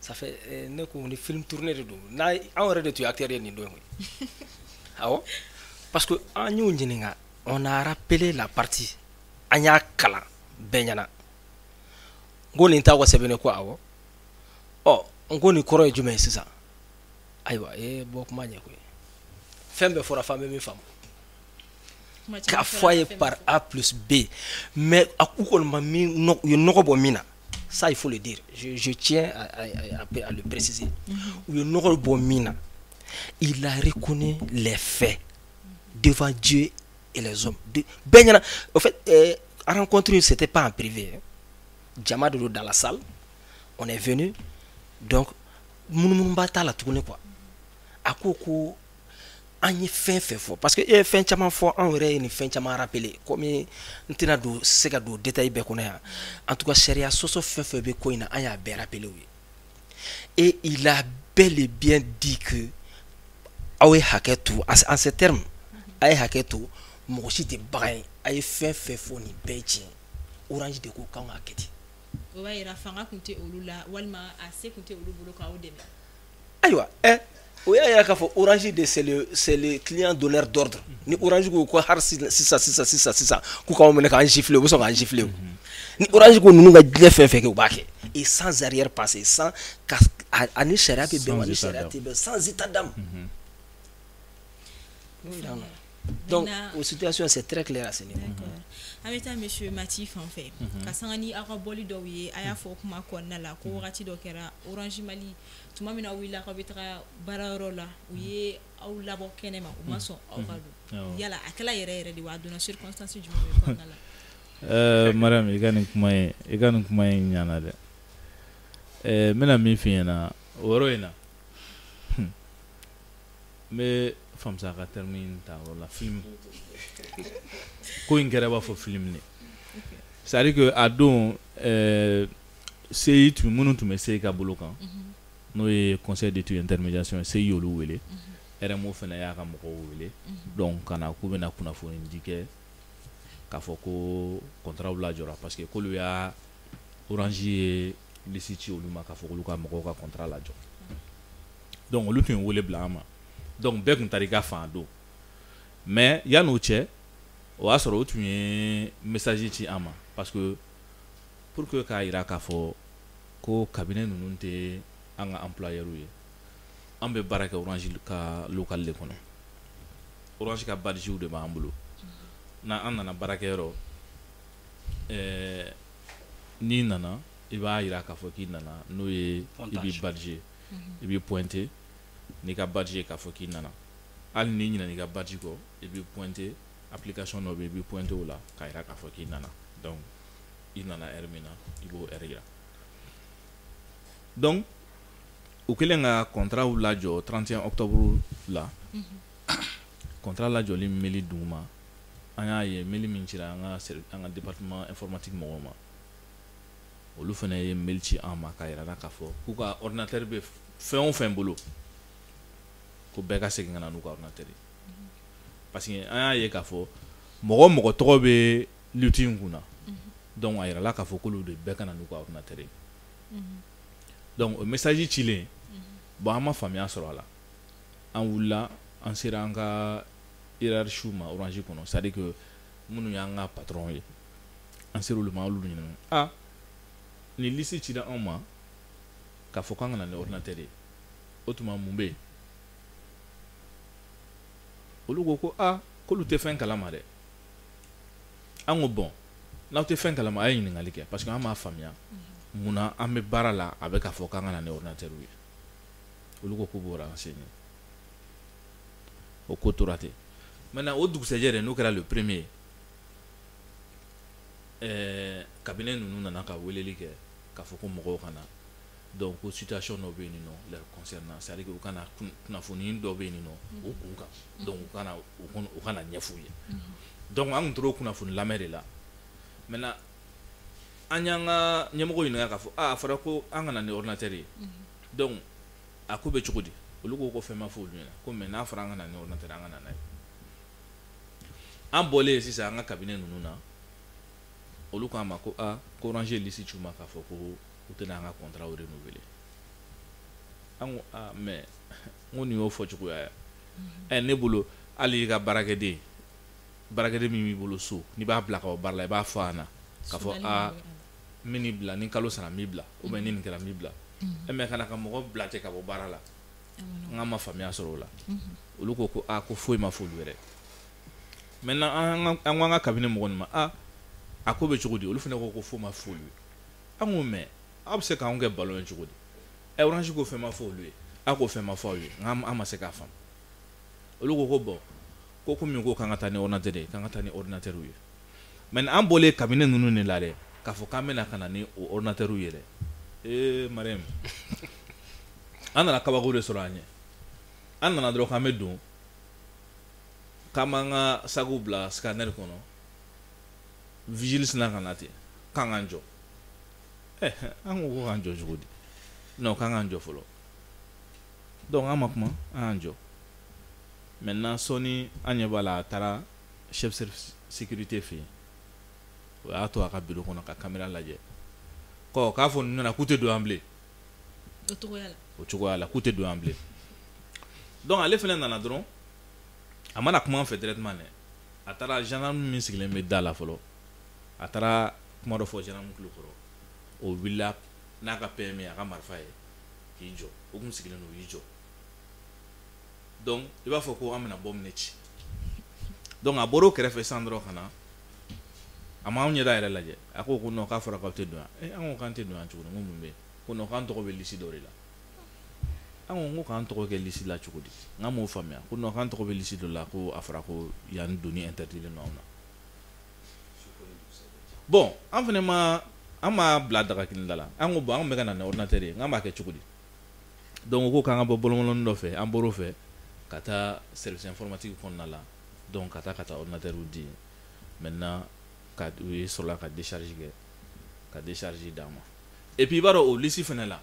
D: Ça fait ne ko ni film tourné de don n'a, anw yɛrɛ de tun ye acteur ye nin don in koyi. Awɔ, parce que an y'u ɲininka, on a rappelé la partie, an y'a kalan bɛɛ ɲɛna. N ko nin t'aw ka sɛbɛn ye? Ko awɔ. Ɔ. N ko nin kɔrɔ ye jumɛn ye sisan? Ayiwa, e bɔ kuma ɲɛ koyi. Fɛn bɛɛ fɔra, f'an bɛ min faamu. K'a fɔ a ye par A plus B, mais a u kɔni ma min, u ye nɔgɔ bɔ min na, ça il faut le dire, je tiens à le préciser, u ye nɔgɔ bɔ min na, il a reconnu les faits devant Dieu et les hommes. Bɛɛ ɲɛna. Au fait, rencontre, c'était pas en privé, hein. Jama de don dans la salle, on est venu, donc munumunuba t'a la tuguni quoi. A ko ko an ye fɛn fɛn fɔ, parce que e ye fɛn caman fɔ, anw yɛrɛ ye nin fɛn caman rappeler, komi n tɛna don se ka don détail bɛɛ kɔnɔ yan. En tout cas, sariya sɔsɔ fɛn fɛn bɛ ko in na, an y'a bɛɛ rappeler u ye, et il a bel et bien dit que aw ye hakɛ to, en ces termes, a ye hakɛ to, mɔgɔ si tɛ bagan ye, a ye fɛn fɛn fɔ, nin bɛɛ ye tiɲɛ. Orange de ko k'anw ka kɛ ten.
A: O b'a yira fanga tun tɛ olu la, walima a se tun tɛ olu bolo k'aw dɛmɛ.
D: Ayiwa, o y'a yira k'a fɔ Orange de, c'est le client donneur d'ordre. Ni Orange ko ko hali sisan sisan sisan sisan k'u k'anw minɛ k'an gifler, u bɛ sɔn k'an gifler. O ni Orange ko ninnu ka diɲɛ fɛn fɛn kɛ, u b'a kɛ, et sans arrière pensée, sans ka a ni sariya bɛ bɛn wa ni sariya tɛ bɛn, sans état d'âme. Donc o situation, c'est très clair à ce niveau.
A: An bɛ taa monsieur Mati fan fɛ ka sanga ni aw ka bɔli dɔw ye. A y'a fɔ kuma kɔnɔna la ko wagati dɔ kɛra Orange Mali, tuma min na aw wulila k'aw bɛ taga baarayɔrɔ la, u ye aw labɔ kɛnɛ ma, u ma sɔn aw ka don. Yala a kɛla yɛrɛ yɛrɛ de wa, a donna circonstance jumɛn de kɔnɔna la?
B: Mariam, i ka nin kuma in, i ka nin kuma in ɲana dɛ. N bɛna min f'i ɲɛna o yɔrɔ in na, n bɛ Famusa ka terme in ta o la, film ko in kɛra i b'a fɔ film de. C'est à dire que a don, CI tun minnu tun bɛ CI ka bolo kan, n'o ye conseil d'études intermédiation, CI y'olu wele, RMO fana y'a ka mɔgɔw wele, donc ka na k'u bɛna kunnafoni di kɛ k'a fɔ ko contrat lajɔra, parce que k'olu y'a Orange ye liste ci olu ma k'a fɔ k'olu ka mɔgɔw ka contrat lajɔ. Donc olu tun ye wele bila an ma, donc bɛɛ tun taara i ka fan don. Mais yan'o cɛ, o y'a sɔrɔ o tun ye message ci an ma, parce que pour que k'a jira k'a fɔ ko cabinet ninnu tɛ an ka employeur ye, an bɛ baara kɛ Orange ka local de kɔnɔ, Orange ka badge de b'an bolo. N'an nana baarakɛyɔrɔ, n'i nana, i b'a jira k'a fɔ k'i nana, n'o ye i b'i badge, i b'i pointer n'i ka badge ye k'a fɔ k'i nana. Hali n'i ɲinɛna i ka badge kɔ, i b'i pointer, application dɔ bɛ yen, i b'i pointer o la k'a jira k'a fɔ k'i nana. Donc i nana heure min na, i b'o heure jira. Donc u kɛlen ka contrat lajɔ 31 octobre la, contrat lajɔli mail d'u ma, an y'a ye mail min cira an ka département informatique mɔgɔw ma, olu fana ye mail ci an ma k'a jira an na k'a fɔ k'u ka ordinateur bɛ fɛn o fɛn bolo, ko bɛɛ ka segin ka na n'u ka ordinateur ye, parce que an y'a ye k'a fɔ mɔgɔ o mɔgɔ tɔgɔ bɛ lutte in kunna, donc a yirala k'a fɔ k'olu de bɛɛ ka na n'u ka ordinateur ye. Donc o message cilen, bon, an ma faamuya sɔrɔ a la. An wulila, an sera an ka hiérarchie ma Orange kɔnɔ, c'est à dire que minnu y'an ka patron ye, an sera olu ma, an y'olu ɲininka: ah, nin liste cira anw ma k'a fɔ k'an ka na ni ordinateur ye, o tuma mun bɛ yen? Olu ko ko aa, k'olu tɛ fɛn kalama dɛ. An ko bon, n'aw tɛ fɛn kalama, a ye ɲininkali kɛ, parce que an m'a faamuya munna an bɛ baara la, a bɛ k'a fɔ k'an ka na ni ordinateur ye. Olu ko k'u b'o renseigner. O ko tora ten. Maintenant, o dugusɛjɛ de, n'o kɛra le premier, cabinet ninnu nana ka weleli kɛ k'a fɔ ko mɔgɔw ka na, donc ko situation dɔ bɛ yen nɔ leur concernant, c'est à dire que u kana kunnafoni dɔ bɛ yen nɔ o kun kan, donc u kana ɲɛf'u ye. Donc an tun tor'o kunnafoni lamɛn de la. Maintenant, an y'an ka ɲɛmɔgɔ ɲininka k'a fɔ a fɔra ko an ka na ni ordinateur ye, donc a ko bɛ cogo di? Olu ko ko fɛn ma fɔ olu ɲɛna ko, mais n'a fɔra an ka na ni ordinateur, an ka na n'a ye. An bɔlen sisan an ka cabinet ninnu na, olu k'an ma ko aa, ko Orange ye liste ci u ma k'a fɔ ko u tɛna an ka contrat renouveler. An ko aa, mais n ko nin y'o fɔcogoya ye. Ɛ, ne bolo, hali i ka baarakɛden min b'i bolo so, n'i b'a bila ka bɔ baara la, i b'a fɔ a ɲɛna k'a fɔ aa, n bɛ nin bila, ni kalo sara n b'i bila, ou bien ni nin kɛra n b'i bila. Mais kana ka mɔgɔ bila ten ka bɔ baara la, n ka ma faamuya sɔrɔ o la. Olu ko ko aa, ko foyi ma fɔ olu yɛrɛ. Maintenant an ko an ka cabinet mɔgɔ ninnu ma, aa, a ko bɛ cogo di? Olu fana ko ko foyi ma fɔ olu ye. An ko mais aw bɛ se k'anw kɛ ballon ye cogo di? Ɛ, Orange ko fɛn ma fɔ olu ye, aw ko fɛn ma fɔ aw ye, nka an ma se k'a faamu. Olu ko ko bon, ko komi ko k'an ka taa ni ordinateur ye, k'an ka taa ni ordinateur ye. Maintenant an bɔlen cabinet ninnu de la dɛ, k'a fɔ k'an bɛna ka na ni o ordinateur ye dɛ, ee Mariam, an nana kabako de sɔrɔ an ɲɛ. An nana dɔrɔn k'an bɛ don, k'an b'an ka sakiw bila scanner kɔnɔ, vigile sina ka na ten k'an k'an jɔ. Ɛ, an ko k'an jɔ cogo di? Non, k'an k'an jɔ fɔlɔ. Donc an ma kuma, an y'an jɔ. Maintenant sɔɔni an ɲɛ b'a la, a taara chef service sécurité fɛ yen, o y'a to a ka bureau kɔnɔ ka caméra lajɛ kɔ, k'a fɔ ninnu ɲɛna k'u tɛ don yan bilen.
A: O cogoya la.
B: O cogoya la, k'u tɛ don yan bilen. Donc ale fana nana dɔrɔn, a mana kuma an fɛ directement dɛ, a taara gendarme min sigilen bɛ da la fɔlɔ, a taara kuma dɔ fɔ gendarme tulo kɔrɔ, o wulila n'a ka PM ye, a ka marifa ye, k'i jɔ. O kun sigilen don, o y'i jɔ. Donc i b'a fɔ ko an bɛna bɔ minɛ ci. Donc a bɔra o kɛrɛfɛ sisan dɔrɔn ka na, a m'anw ɲɛda yɛrɛ lajɛ, a ko ko non, k'a fɔra k'aw tɛ don yan. Ɛ, an ko k'an tɛ don yan cogo di? N ko mun bɛ yen? Ko non, k'an tɔgɔ bɛ liste dɔ de la. An ko k'an tɔgɔ kɛ liste la cogo di? N k'an m'o faamuya. Ko non, k'an tɔgɔ bɛ liste dɔ la, ko a fɔra ko yan donni interdit don anw na. Bon, an fana ma, an m'a bila daga kelen da la. An ko bon, an bɛ ka na ni ordinateur ye, n k'an b'a kɛ cogo di? Donc u ko k'an ka bɔ bɔlɔn dɔ fɛ, an bɔr'o fɛ ka taa service informatique kɔnɔna la. Donc ka taa ordinateur di. Maintenant ka u ye sɔrɔla ka décharge kɛ, ka décharge d'an ma. Et puis i b'a dɔn, o liste fana la,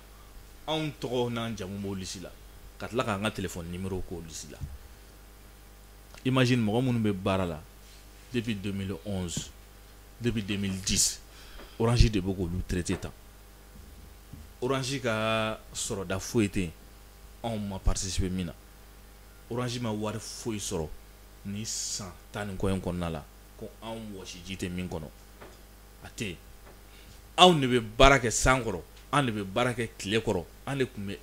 B: anw tɔgɔ n'an jamu b'o liste la, ka tila k'an ka téléphone numéro k'o liste la. Imagine mɔgɔ minnu bɛ baara la depuis 2011, depuis 2010, Orange de bɛ k'olu traité tan. Orange ka sɔrɔda foyi tɛ yen anw ma participer min na. Orange ma wari foyi sɔrɔ ni san 10 ni kɔ in kɔnɔna la ko anw wɔsiji tɛ min kɔnɔ, a tɛ yen. Anw de bɛ baara kɛ san kɔrɔ, an de bɛ baara kɛ tile kɔrɔ, an de tun bɛ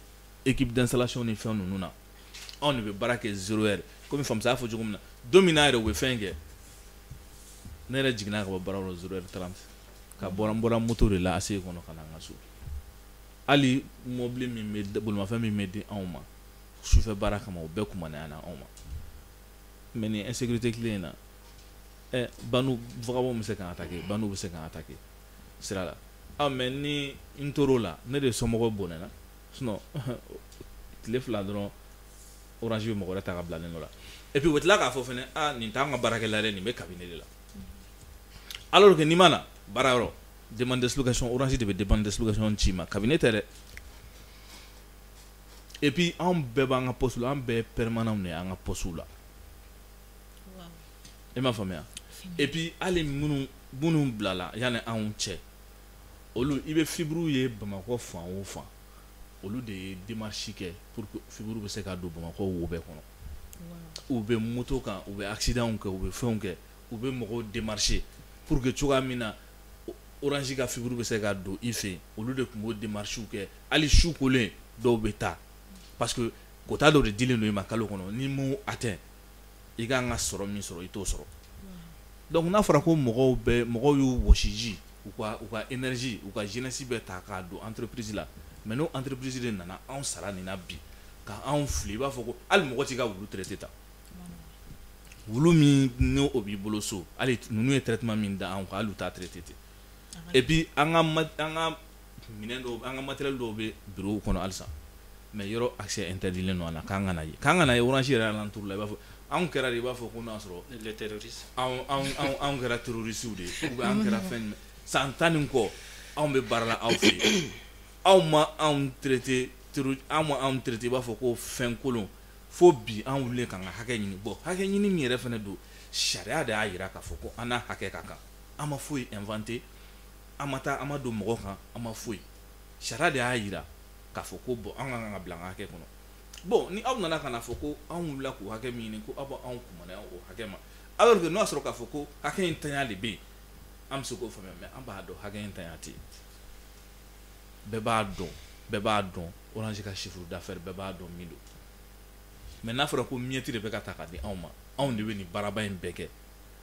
B: équipe d'installation ni fɛn ninnu na, anw de bɛ baara kɛ zéro heure. Komi Famsa y'a fɔ cogo min na, don min na yɛrɛ u bɛ fɛn kɛ, ne yɛrɛ jiginna ka bɔ baara yɔrɔ 0h30, ka bɔra, n bɔra moto de la ACI kɔnɔ ka na n ka so. Hali mobili min bɛ, bolimafɛn min bɛ di anw ma sufɛ baara kama, o bɛɛ kumanayana anw ma. Mais nin insécurité tile in na, ɛ, bandiw, vagabond bɛ se k'an attaquer, bandiw bɛ se k'an attaquer sira la. Ah, mais ni n tor'o la, ne de somɔgɔw bɔnɛna. Sinon tile 2 dɔrɔn, Orange bɛ mɔgɔ wɛrɛ ta ka bila ne nɔ la. Et puis u bɛ tila k'a fɔ fɛnɛ, ah, nin t'anw ka baarakɛla dɛ, nin bɛ cabinet de la. Alors que n'i ma na baara yɔrɔ, demande d'explication, Orange de bɛ demande d'explication ci ma, cabinet tɛ dɛ. Et puis anw bɛɛ b'an ka poste la, an bɛɛ ye permanent de ye an ka poste la. E m'a faamuya? Et puis hali minnu bilala yanni anw cɛ, olu, i bɛ fibre ye Bamakɔ fan o fan, olu de ye démarche kɛ pour que fibre bɛ se ka don Bamakɔ wo bɛɛ kɔnɔ. U bɛ moto kan, u bɛ accident kɛ, u bɛ fɛnw kɛ, u bɛ mɔgɔw démarcher pour que cogoya min na Orange ka fibre bɛ se ka don i fɛ yen. Olu de tun b'o démarche kɛ. Hali su kolen dɔw bɛ taa, parce que quota dɔ de dilen don i ma kalo kɔnɔ, n'i m'o atteint, i kan ka sɔrɔ min sɔrɔ, i t'o sɔrɔ. Donc n'a fɔra ko mɔgɔw bɛ, mɔgɔw y'u wɔsiji, u ka énergie, u ka jeunesse bɛɛ ta k'a don entreprise la, mais n'o entreprise de nana anw sara nin na bi ka anw fili, i b'a fɔ ko hali mɔgɔ t'i ka wulu traité ta, wulu min n'o o b'i bolo so, hali ninnu ye traitement min da anw kan, hali u t'a traité ten. Et puis an ka minɛn dɔw, an ka matériel dɔw bɛ bureau kɔnɔ halisa, mais yɔrɔ accès interdit len don an na, k'an kana ye Orange yɛrɛ alentour la. I b'a fɔ anw kɛra de, i b'a fɔ ko n'a sɔrɔ
E: les terroristes.
B: Anw kɛra terroristes de ye, ou bien an kɛra fɛn jumɛn. San 10 ni kɔ anw bɛ baara la aw fɛ yen, aw ma anw traité anw ma anw traité i b'a fɔ ko fɛn kolon. Fo bi an wulilen k'an ka hakɛ ɲini. Bon, hakɛ ɲini min yɛrɛ fana don, sariya de y'a jira k'a fɔ ko an n'a hakɛ ka kan. An ma foyi inventé, an ma taa, an ma don mɔgɔ kan, an ma foyi. Sariya de y'a jira k'a fɔ ko bon, an ka kan ka bila an ka hakɛ kɔnɔ. Bon, ni aw nana ka na fɔ ko anw wulila k'o hakɛ min ɲini, ko aw b'anw kumana o hakɛ ma, alors que n'o y'a sɔrɔ k'a fɔ ko hakɛ in tanya de bɛ yen, an bɛ se k'o faamuya. Mais an b'a dɔn hakɛ in tanya tɛ yen, bɛɛ b'a dɔn. Bɛɛ b'a dɔn Orange ka chiffre d'affaires, bɛɛ b'a dɔn min don. Mais n'a fɔra ko miette de bɛ ka ta k'a di anw ma, anw de bɛ nin baaraba in bɛɛ kɛ.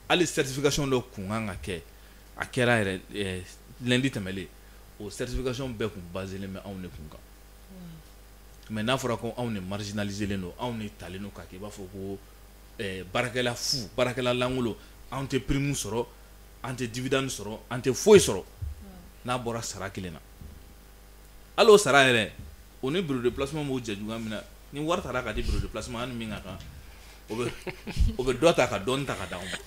B: Hali certification dɔ kun kan ka kɛ, a kɛra yɛrɛ lundi tɛmɛlen, o certification bɛɛ kun basé len bɛ anw de kun kan. Mais n'a fɔra ko anw de marginalisé len don, anw de talen don k'a kɛ i b'a fɔ ko baarakɛla fu, baarakɛla lankolon, anw tɛ prime sɔrɔ, an tɛ dividende sɔrɔ, an tɛ foyi sɔrɔ n'a bɔra sara kelen na. Hali o sara yɛrɛ, o ni bureau de placement b'o jɛ juguya min na, ni wari taara ka di bureau de placement, an ni min ka kan, o bɛ dɔ ta ka dɔɔni ta ka d'anw ma.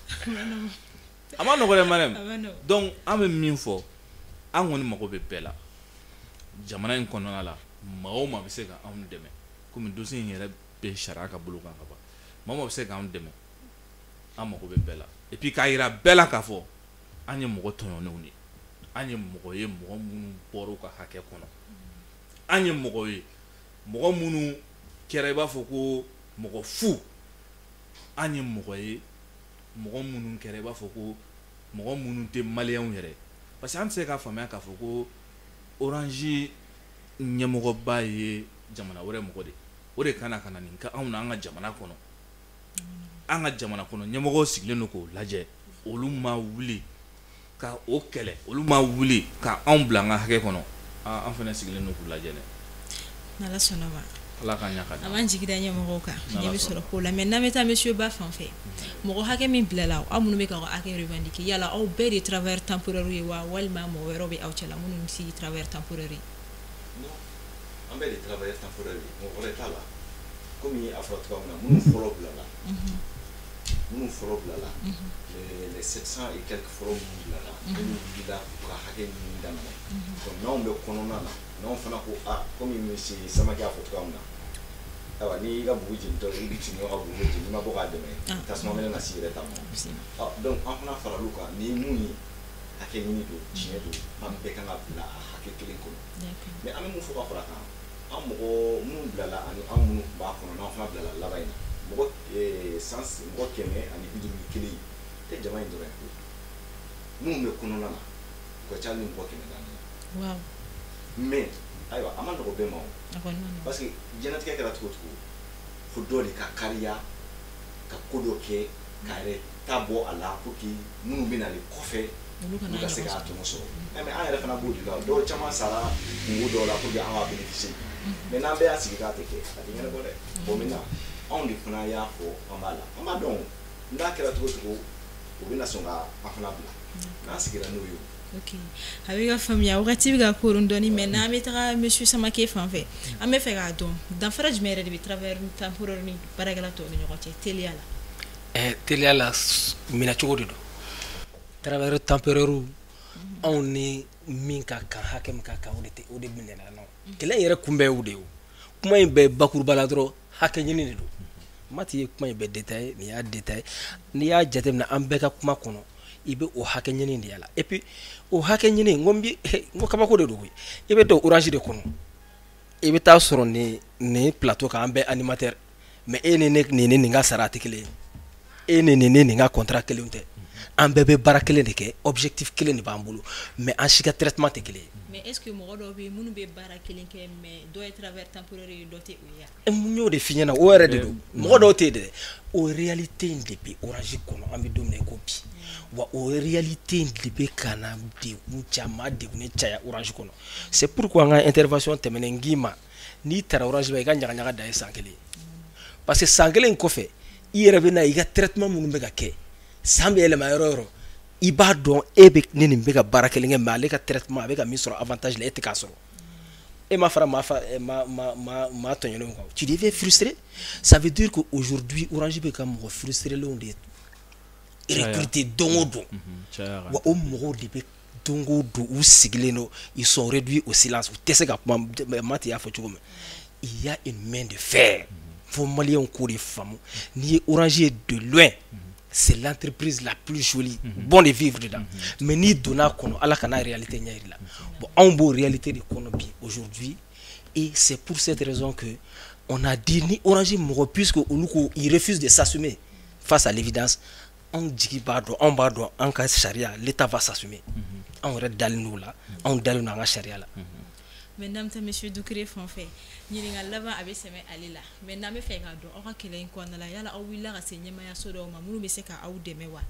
B: A ma nɔgɔ dɛ Mariam. Donc an bɛ min fɔ, an kɔni mago bɛ bɛɛ la jamana in kɔnɔna la. Maa o maa bɛ se ka anw dɛmɛ, komi dossier in yɛrɛ bɛ sariya ka bolo kan ka ban, maa o maa bɛ se k'anw dɛmɛ, an mago bɛ bɛɛ la. Et puis k'a yira bɛɛ la k'a fɔ an ye mɔgɔ tɔɲɔnenw de ye, an ye mɔgɔ ye, mɔgɔ minnu bɔra u ka hakɛ kɔnɔ, an ye mɔgɔ ye, mɔgɔ minnu kɛra i b'a fɔ ko mɔgɔ fu, an ye mɔgɔ ye, mɔgɔ minnu kɛra i b'a fɔ ko mɔgɔ minnu tɛ maliyɛnw yɛrɛ. Parce que an tɛ se k'a faamuya k'a fɔ ko Orange ɲɛmɔgɔba ye jamana wɛrɛ mɔgɔ de, o de kana ka na nin kɛ anw na an ka jamana kɔnɔ. An ka jamana kɔnɔ ɲɛmɔgɔw sigilen don k'o lajɛ, olu ma wuli ka o kɛlɛ, olu ma wuli ka anw bila an ka hakɛ kɔnɔ. An fana sigilen don k'u lajɛ dɛ.
A: N'Ala sɔnna ma.
B: Ala k'an ɲɛ ka
A: An b'an jigi da ɲɛmɔgɔw kan, ɲɛ bɛ sɔrɔ ko la. Mais n'an bɛ taa monsieur Ba fan fɛ, mɔgɔ hakɛ min bilala, aw minnu bɛ k'aw hakɛ revendiquer, yala aw bɛɛ de ye travailleur temporaire ye wa, walima mɔgɔ wɛrɛw bɛ aw cɛla minnu si travailleur temporaire ye?
C: Non, an bɛɛ de travailleur temporaire ye, mɔgɔ wɛrɛ t'a la. Komi a fɔra cogoya min na, minnu fɔlɔ bilala, les 700 et quelques fɔlɔ minnu bilala, minnu wulila k'u ka hakɛ ɲini daminɛ, donc n'anw bɛ kɔnɔna na, n'anw fana ko a komi monsieur Samake y'a fɔ cogoya min na, ayiwa, n'i y'i ka bugu jenitɔ, i bɛ sigiɲɔgɔn ka bugu jeni, n'i ma bɔ k'a dɛmɛ, tasuma mɛnɛ na s'i yɛrɛ ta ma. Donc an fana faral'u kan. Ni mun ye hakɛ ɲini don, tiɲɛ don, an bɛɛ kan ka bila a hakɛ kelen kɔnɔ. Mais an bɛ mun fɔ ka fara a kan? An mɔgɔ minnu bilala ani an minnu tun b'a kɔnɔ, n'an fana bilala laban in na, mɔgɔ san mɔgɔ 151 tɛ jama in dɔrɔn ye koyi. Minnu bɛ kɔnɔna na, u ka ca ni mɔgɔ 400 ye. Mais ayiwa, a ma nɔgɔ bɛɛ ma o, parce que diɲɛlatigɛ kɛra cogo o cogo, fo dɔ de ka kariya ka ko dɔ kɛ k'a yɛrɛ ta bɔ a la pour que minnu bɛ nalen kɔfɛ, olu ka se k'a tɔnɔ sɔrɔ. Mais an yɛrɛ fana b'o de la, dɔw caman sara kungo dɔw la pour que an ka bénéficier. Mais n'an bɛɛ y'a sigi k'a tɛ kɛ, a tɛ ɲɛnabɔ dɛ. Bon, maintenant anw de fana y'a fɔ an b'a la, an b'a dɔn n'a kɛra cogo o cogo, u bɛna sɔn ka an fana bila n'an sigira n'o ye.
A: Ok, a bɛ ka faamuya, wagati bɛ ka koron dɔɔni. Mais n'an bɛ taga monsieur Samake fan fɛ, an bɛ fɛ k'a dɔn danfara jumɛn yɛrɛ de bɛ travailleur temporaire ni baarakɛla tɔw ni ɲɔgɔn cɛ teliya la?
D: Teliya la, minɛcogo de don. Travailleur temporaire, anw ni min ka kan, hakɛ min ka kan, o de tɛ, o de minɛna nɔ. Kɛlɛ in yɛrɛ kunbɛn y'o de ye. O kuma in bɛɛ bakuruba la dɔrɔn, hakɛ ɲini de don. Mati ye kuma in bɛɛ détaillé, nin y'a détaillé. N'i y'a jateminɛ, an bɛɛ ka kuma kɔnɔ, i bɛ o hakɛ ɲini de y'a la. Et puis o hakɛ ɲini, n ko n bi n ko kabako de don koyi. I bɛ don Orange de kɔnɔ, i bɛ taa sɔrɔ nin plateau kan, an bɛɛ animateur, mais e ni ne, nin ni nin ka sara tɛ kelen ye, e ni nin ni nin ka contrat kelenw tɛ. An bɛɛ bɛ baara kelen de kɛ, objectif kelen de b'an bolo, mais an si ka traitement tɛ kelen ye.
A: Mais est ce que mɔgɔ dɔw bɛ yen minnu bɛ baara kelen kɛ, mais dɔ ye travailleur temporaire ye, dɔ tɛ o ye?
D: N y'o de f'i ɲɛna, o yɛrɛ de don. Mɔgɔ dɔw tɛ yen dɛ. O réalité in de bɛ Orange kɔnɔ, an bɛ don min na i ko bi. Wa o réalité in de bɛ ka na degun caman, degunnen caya Orange kɔnɔ. C'est pourquoi an ka intervention tɛmɛnen, n k'i ma, n'i taara Orange la, i ka ɲagaɲaga dan ye san kelen ye, parce que san kelen in kɔfɛ, i yɛrɛ bɛ na i ka traitement minnu bɛ ka kɛ, san bɛ yɛlɛma yɔrɔ o yɔrɔ, i b'a dɔn e bɛ ne nin bɛ ka baara kelen kɛ, mais ale ka traitement, a bɛ ka min sɔrɔ avantage la, e tɛ k'a sɔrɔ. E ma fara maa fa maa maa maa maa tɔɲɔnenw kan, tu deviens frustré. Ça veut dire que aujourd'hui Orange bɛ ka mɔgɔ frustrélenw de recruter don o don. Wa o mɔgɔw de bɛ don o don u sigilen don, ils sont réduits au silence, u tɛ se ka kuma. Mati y'a fɔ cogo min, il y a une main de fer. Fo maliyɛnw k'o de faamu. N'i ye Orange ye de loin, c'est l'entreprise la plus jolie, bon de vivre dedans, mais n'i donna a kɔnɔ, Ala kana réalité ɲɛ yir'i la. Bon, anw b'o réalité de kɔnɔ bi aujourd'hui, et c'est pour cette raison que on a dit ni Orange mɔgɔ, puisque olu ko ils refusent de s'assumer face à l'évidence, anw jigi b'a dɔn, anw b'a dɔn an ka sariya, l'État va s'assumer. Anw yɛrɛ dalen d'o la, anw dalen don an ka sariya la.
A: Maintenant, monsieur Doucouré fan fɛ, ɲininkali laban a bɛ sɛmɛ ale la. Maintenant, an bɛ fɛ k'a dɔn aw ka kɛlɛ in kɔnɔna la, yala aw wulila ka se ɲɛmayaso dɔw ma minnu bɛ se ka aw dɛmɛ wa?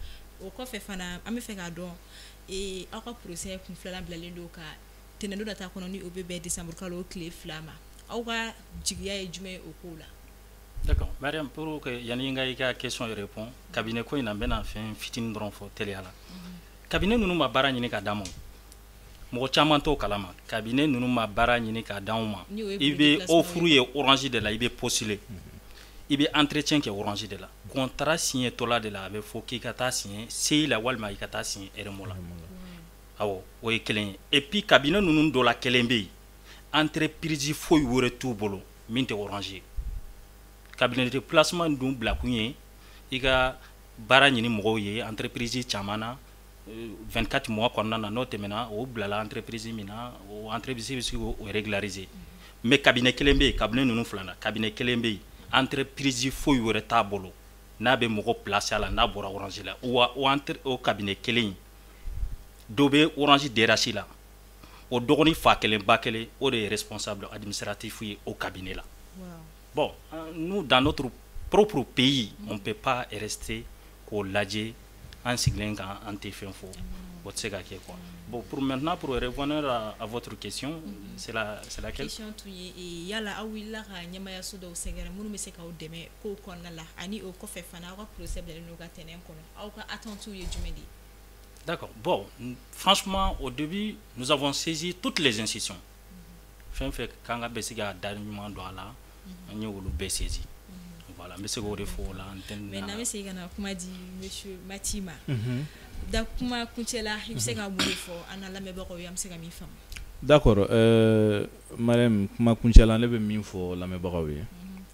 A: O kɔfɛ fana, an bɛ fɛ k'a dɔn aw ka procès kun filanan bilalen don ka tɛnɛndon nata kɔnɔ, ni o bɛ bɛn décembre kalo tile 2 ma. Aw ka jigiya ye jumɛn ye o kow la?
E: D'accord. Mariam, pour que yanni n ka i ka question répond, cabinet ko in na, n bɛna fɛn fitinin dɔrɔn fɔ teliya la. Cabinet ninnu ma baara ɲini ka d'an ma. Mɔgɔ caman t'o kalama. Cabinet ninnu ma baara ɲini ka d'anw ma. I bɛ offre ye Orange de la, i bɛ postuler. I bɛ entretien kɛ Orange de la. Contrat signé tɔla de la, a bɛ fɔ k'i ka taa signer CI la walima i ka taa signer RMO la. Awɔ, o ye kelen ye. Et puis cabinet ninnu dɔ la kelen bɛ yen. Entreprise foyi wɛrɛ t'u bolo min tɛ Orange ye. Cabinet de placement dun bilakun ye i ka baara ɲini mɔgɔw ye entreprise caman na 24 mois kɔnɔna na. N'o tɛmɛna, o bilala entreprise min na, o entreprise bɛ se k'o régulariser. Mais cabinet kelen bɛ yen, cabinet ninnu fila la, cabinet kelen bɛ yen, entreprise foyi wɛrɛ t'a bolo n'a bɛ mɔgɔ placer a la n'a bɔra Orange la. Wa o cabinet kelen in, dɔ bɛ Orange DRH la, o dɔgɔnin fa kelen ba kelen, o de ye responsable administratif ye o cabinet la. Bon, nous, dans notre propre pays, on ne peut pas rester k'o lajɛ an sigilen kan, an tɛ fɛn fɔ, o tɛ se ka kɛ quoi. Bon, pour maintenant, pour revenir à votre question, c'est laquelle?
A: Question tun ye yala aw wulila ka ɲɛmayaso dɔw sɛgɛrɛ minnu bɛ se k'aw dɛmɛ kow kɔnɔna la, ani o kɔfɛ fana, aw ka procès bilalen don ka tɛnɛn kɔnɔ, aw ka attente ye jumɛn de ye?
E: D'accord. Bon, franchement, au début, nous avons saisi toutes les institutions. Fɛn fɛn kan ka bɛ se ka da ɲuman don a la, an ye olu bɛɛ saisi. Voilà, n bɛ se k'o de fɔ o la. N tɛ.
A: Maintenant, an bɛ segin ka na kuma di monsieur Mati ma. Da kuma kuncɛ la, i bɛ se ka mun de fɔ an na lamɛnbagaw ye, an bɛ se ka min faamu?
B: D'accord, Mariam, kuma kuncɛ la, ne bɛ min fɔ lamɛnbagaw ye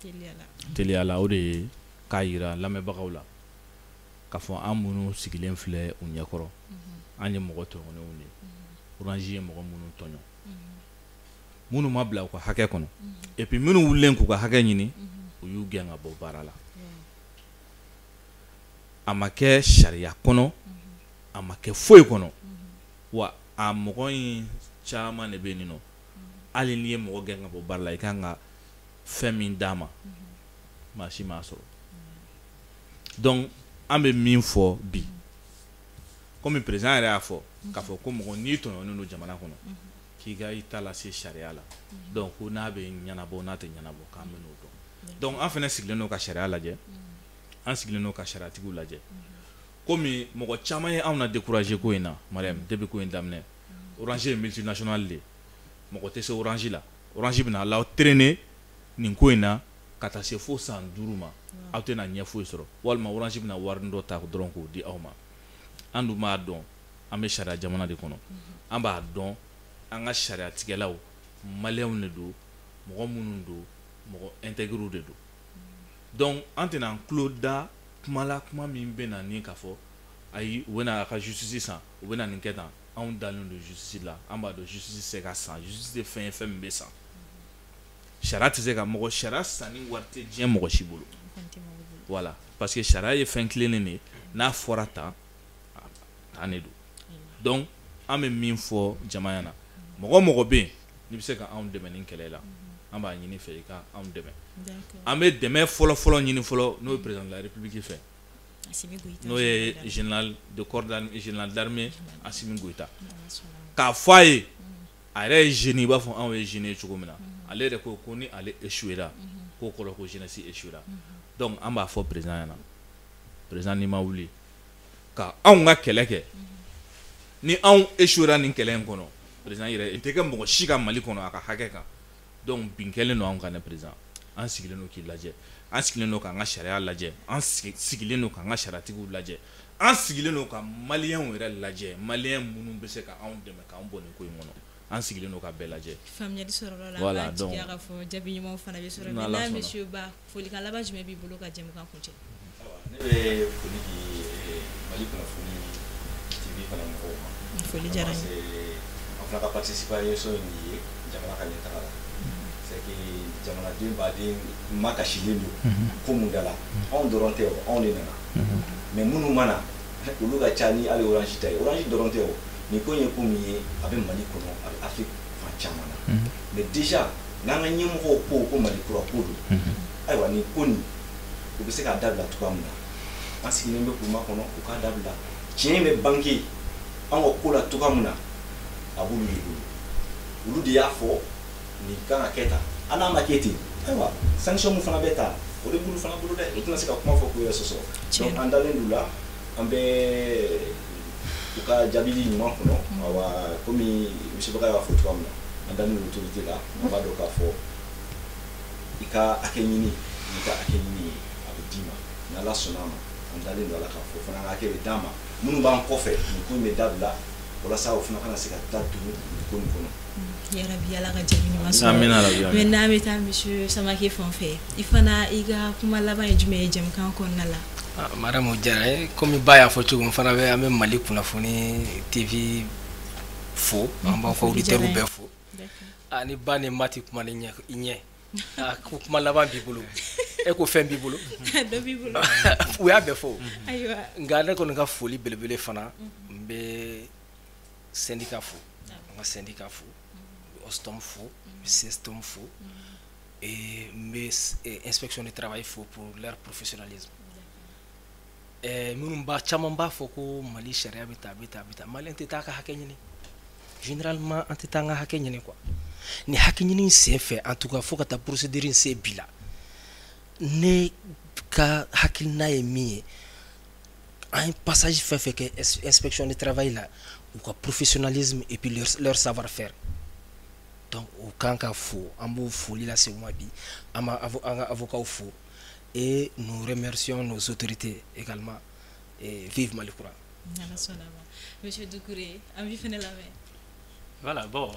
A: teliya la,
B: teliya la, o de ye k'a yira lamɛnbagaw la k'a fɔ an minnu sigilen filɛ u ɲɛkɔrɔ, an ye mɔgɔ tɔɲɔnenw de ye. Orange ye mɔgɔ minnu tɔɲɔ, minnu ma bila u ka hakɛ kɔnɔ, et puis minnu wulilen k'u ka hakɛ ɲini, u y'u gɛn ka bɔ baara la. A ma kɛ sariya kɔnɔ, a ma kɛ foyi kɔnɔ. Wa a mɔgɔ in caman de bɛ yen nɔ, hali n'i ye mɔgɔ gɛn ka bɔ baara la, i kan ka fɛn min d'a ma, maa si m'a sɔrɔ. Donc an bɛ min fɔ bi, komi président yɛrɛ y'a fɔ k'a fɔ ko mɔgɔ n'i tɔɲɔnen don jamana kɔnɔ, k'i ka i ta lase sariya la. Donc ko n'a bɛ ɲɛnabɔ, n'a tɛ ɲɛnabɔ, k'an bɛ n'o dɔn. Donc an fana sigilen don ka sariya lajɛ, an sigilen don ka sariyatigiw lajɛ, komi mɔgɔ caman ye anw na décourager ko in na. Mariam, depuis ko in daminɛ, Orange ye multinationale de ye, mɔgɔ tɛ se Orange la. Orange bɛna l'aw traîner nin ko in na ka taa se fo san 5 ma, aw tɛna ɲɛ foyi sɔrɔ, walima Orange bɛna wari dɔ ta dɔrɔn k'o di aw ma. An dun b'a dɔn an bɛ sariya jamana de kɔnɔ, an b'a dɔn an ka sariyatigɛlaw maliyɛnw de don, mɔgɔ minnu don, mɔgɔ intègre de don. Donc an tɛna an tulo da kuma la, kuma min bɛ na ni k'a fɔ ayi, u bɛna a ka justice san, u bɛna nin kɛ tan. Anw dalen don justice la, an b'a dɔn justice tɛ se ka san. Justice tɛ fɛn ye fɛn min bɛ san. Sariya tɛ se ka mɔgɔ, sariya sanni wari tɛ diɲɛ mɔgɔ si bolo. Voilà, parce que sariya ye fɛn tilennen de ye, n'a fɔra tan tan de don. Donc an bɛ min fɔ jama ɲɛna, mɔgɔ mɔgɔ bɛ yen n'i bɛ se ka anw dɛmɛ nin kɛlɛ la, an b'a ɲini fɛ i ka anw dɛmɛ. An bɛ dɛmɛ fɔlɔ fɔlɔ ɲini fɔlɔ, n'o ye président de la République fɛ, n'o ye général de corps d'armée, général d'armée Assimi Goïta, k'a fɔ a ye, a yɛrɛ ye jeune, i b'a fɔ anw ye jeune ye cogo min na. Ale yɛrɛ ko ko ni ale échoué ra, k'o kɔrɔ ko jeunesse échoué ra. Donc an b'a fɔ président ɲɛna, président, n'i ma wuli ka anw ka kɛlɛ kɛ, ni anw échoué ra nin kɛlɛ in kɔnɔ, président yɛrɛ i tɛ kɛ mɔgɔ si ka Mali kɔnɔ a ka hakɛ kan. Donc bin kɛlen don anw kan dɛ, président. An sigilen don k'i lajɛ, an sigilen don k'an ka sariya lajɛ, an sigilen don k'an ka sariyatigiw lajɛ, an sigilen don ka maliyɛnw yɛrɛ lajɛ, maliyɛn minnu bɛ se ka anw dɛmɛ k'an bɔ nin ko in kɔnɔ, an sigilen don ka bɛɛ lajɛ.
A: Faamuyali sɔrɔla la.
B: Voilà,
A: an b'a jigiya k'a fɔ jaabi ɲumanw fana bɛ sɔrɔ.
B: N'Ala
A: Maintenant,
B: sɔnna.
A: monsieur Ba, folikan laban jumɛn b'i bolo ka jɛmukan kuncɛ?
C: Ne bɛ foli di Mali kunnafoni TV fana mɔgɔw ma.
A: Foli diyara n ye.
C: Parce que an fana ka participation ye nin ye jamana ka ɲɛtaga la. C'est que jamanaden baden makasilen don ko mun da la, anw dɔrɔn tɛ o, anw de nana, mais minnu ma na, olu ka ca ni hali Orange ta ye. Orange dɔrɔn tɛ o, nin ko in ye ko min ye, a bɛ Mali kɔnɔ, a bɛ Afrique fan. caman na. Mais déjà n'an ka ɲɛmɔgɔw ko Mali kura ko don, ayiwa nin ko nin u bɛ se k'a dabila cogoya min na, an sigilen bɛ k'u makɔnɔ u k'a dabila. Tiɲɛ bɛ bange an ka ko la cogoya min na, a b'olu de bolo, olu de y'a fɔ nin kan ka kɛ tan, hali n'a ma kɛ ten, ayiwa sanction min fana bɛ ta, o de b'olu fana bolo dɛ, u tɛna se ka kuma fɔ k'u yɛrɛ sɔsɔ. Donc an dalen d'u la, an bɛ u ka jaabili ɲuman kɔnɔ. Awa komi monsieur Baka y'a fɔ cogoya min na, an dalen don autorité la, an b'a dɔn k'a fɔ i ka hakɛ ɲini, n'i ka hakɛ ɲini ye a bɛ d'i ma, n'Ala sɔnna a ma. An dalen don a la k'a fɔ fana an ka hakɛ bɛ d'an ma, minnu b'an kɔfɛ nin ko in bɛ dabila walasa o fana kana se ka taa tugun nin ko nin kɔnɔ.
A: Yarabi, Ala ka jaabi ɲuman sɔrɔ.
B: Amina rabi, amina.
A: Maintenant an bɛ taa monsieur Samake fan fɛ, i fana i ka kuma laban ye jumɛn ye jɛmukan kɔnɔna la?
D: Madame, o diyara n ye. Komi ba y'a fɔ cogo min fana bɛ, an bɛ Mali kunnafoni TV fo, an b'aw ka auditeurs bɛɛ fo. Ni ba ni ma tɛ kuma ni ɲɛ i ɲɛ, ko kuma laban b'i bolo, e ko fɛn b'i bolo.
A: Dɔ b'i bolo.
D: U y'a bɛɛ fɔ.
A: Ayiwa.
D: Nka ne kɔni ka foli belebele fana, n bɛ syndicat fo, n ka syndicat fo, n bɛ Ostom fo, n bɛ CSTOM fo, et n bɛ inspection du travail fo pour leur professionnalisme. Minnu b'a caman b'a fɔ ko Mali sariya bɛ tan, a bɛ tan, a bɛ tan, Malien tɛ taa ka hakɛ ɲini. Généralement an tɛ taa an ka hakɛ ɲini quoi. Ni hakɛ ɲini sen fɛ, en tout cas fo ka taa procédure in se bi la, ne ka hakilina ye min ye, an ye passage fɛn fɛn kɛ inspection du travail la, u ka professionnalisme et puis leur savoir faire, donc u kan ka fo, an b'o foli lase u ma bi. An b'a an ka avocats fo et nous remercions nos autorités également, et vive Mali kura.
A: N'Ala sɔnna ma. Monsieur Doucouré, an b'i fana lamɛn.
E: Voilà, bon,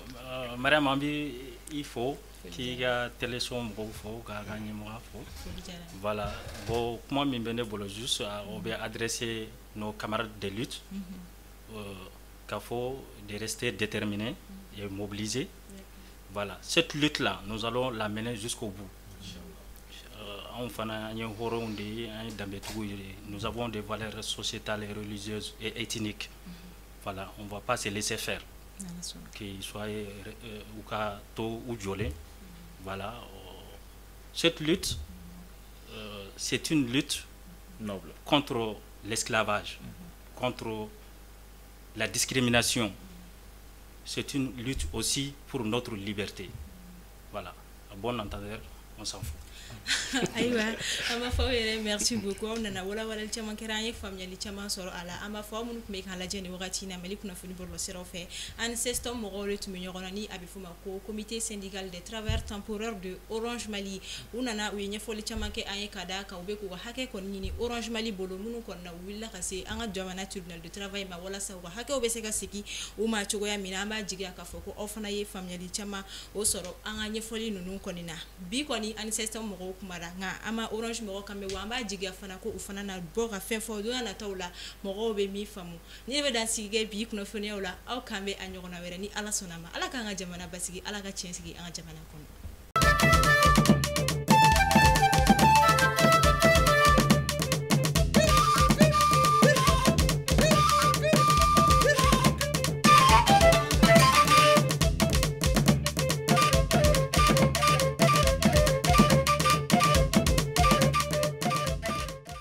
E: Mariam, an bɛ i fo k'i ka téléso mɔgɔw fo, k'a ka ɲɛmɔgɔ fo.
A: Foli diyara n ye.
E: Voilà, bon, kuma min bɛ ne bolo juste, o bɛ adresser nos camarades de lutte, k'a fɔ de rester déterminés et mobilisés. Voilà, cette lutte-là, nous allons la mener jusqu'au bout. Anw fana an ye hɔrɔnw de ye, an ye danbetigiw ye, nous avons des valeurs sociétales et religieuses et ethniques. Voilà, on va pas se laisser faire.
A: N'Ala sɔnna.
E: Qu'ils soient u ka to u jɔlen. Voilà, cette lutte, c'est une lutte
B: noble
E: contre l'esclavage, contre la discrimination. C'est une lutte aussi pour notre liberté. Voilà, à bon entendeur, on s'en fout.
A: Ayiwa, an b'a fɔ aw yɛrɛ merci beaucoup. Aw nana, walawalali caman kɛra an ye, faamuyali caman sɔrɔ a la. An b'a fɔ aw minnu tun bɛ k'an lajɛ nin wagati in na Mali kunnafoni bɔlɔlɔsiraw fɛ, an ni CSTOM mɔgɔw de tun bɛ ɲɔgɔn na, ni a bɛ f'o ma ko comité syndical des travailleurs temporaires de Orange Mali. U nana, u ye ɲɛfɔli caman kɛ an ye ka d'a kan u bɛ k'u ka hakɛ kɔni ɲini Orange Mali bolo, minnu kɔni na u wulila ka se an ka jamana tribunal de travail ma walasa u ka hakɛw bɛ se ka segin u ma cogoya min na. An b'a jigiya k'a fɔ ko aw fana ye faamuyali caman o sɔrɔ an ka ɲɛfɔli ninnu kɔni na. Bi kɔni an ni CSTOM mɔgɔw kumara, nka an ma Orange mɔgɔw kan mɛn, wa an b'a jigiya fana ko u fana na bɔ ka fɛn fɔ don nataw la mɔgɔw bɛ min faamu. Ni ne bɛ dan sigi kɛ bi kunnafoniyaw la, aw kan bɛ a ɲɔgɔnna wɛrɛ ni Ala sɔnna ma. Ala k'an ka jamana basigi, Ala ka tiɲɛ sigi an ka jamana kɔnɔ.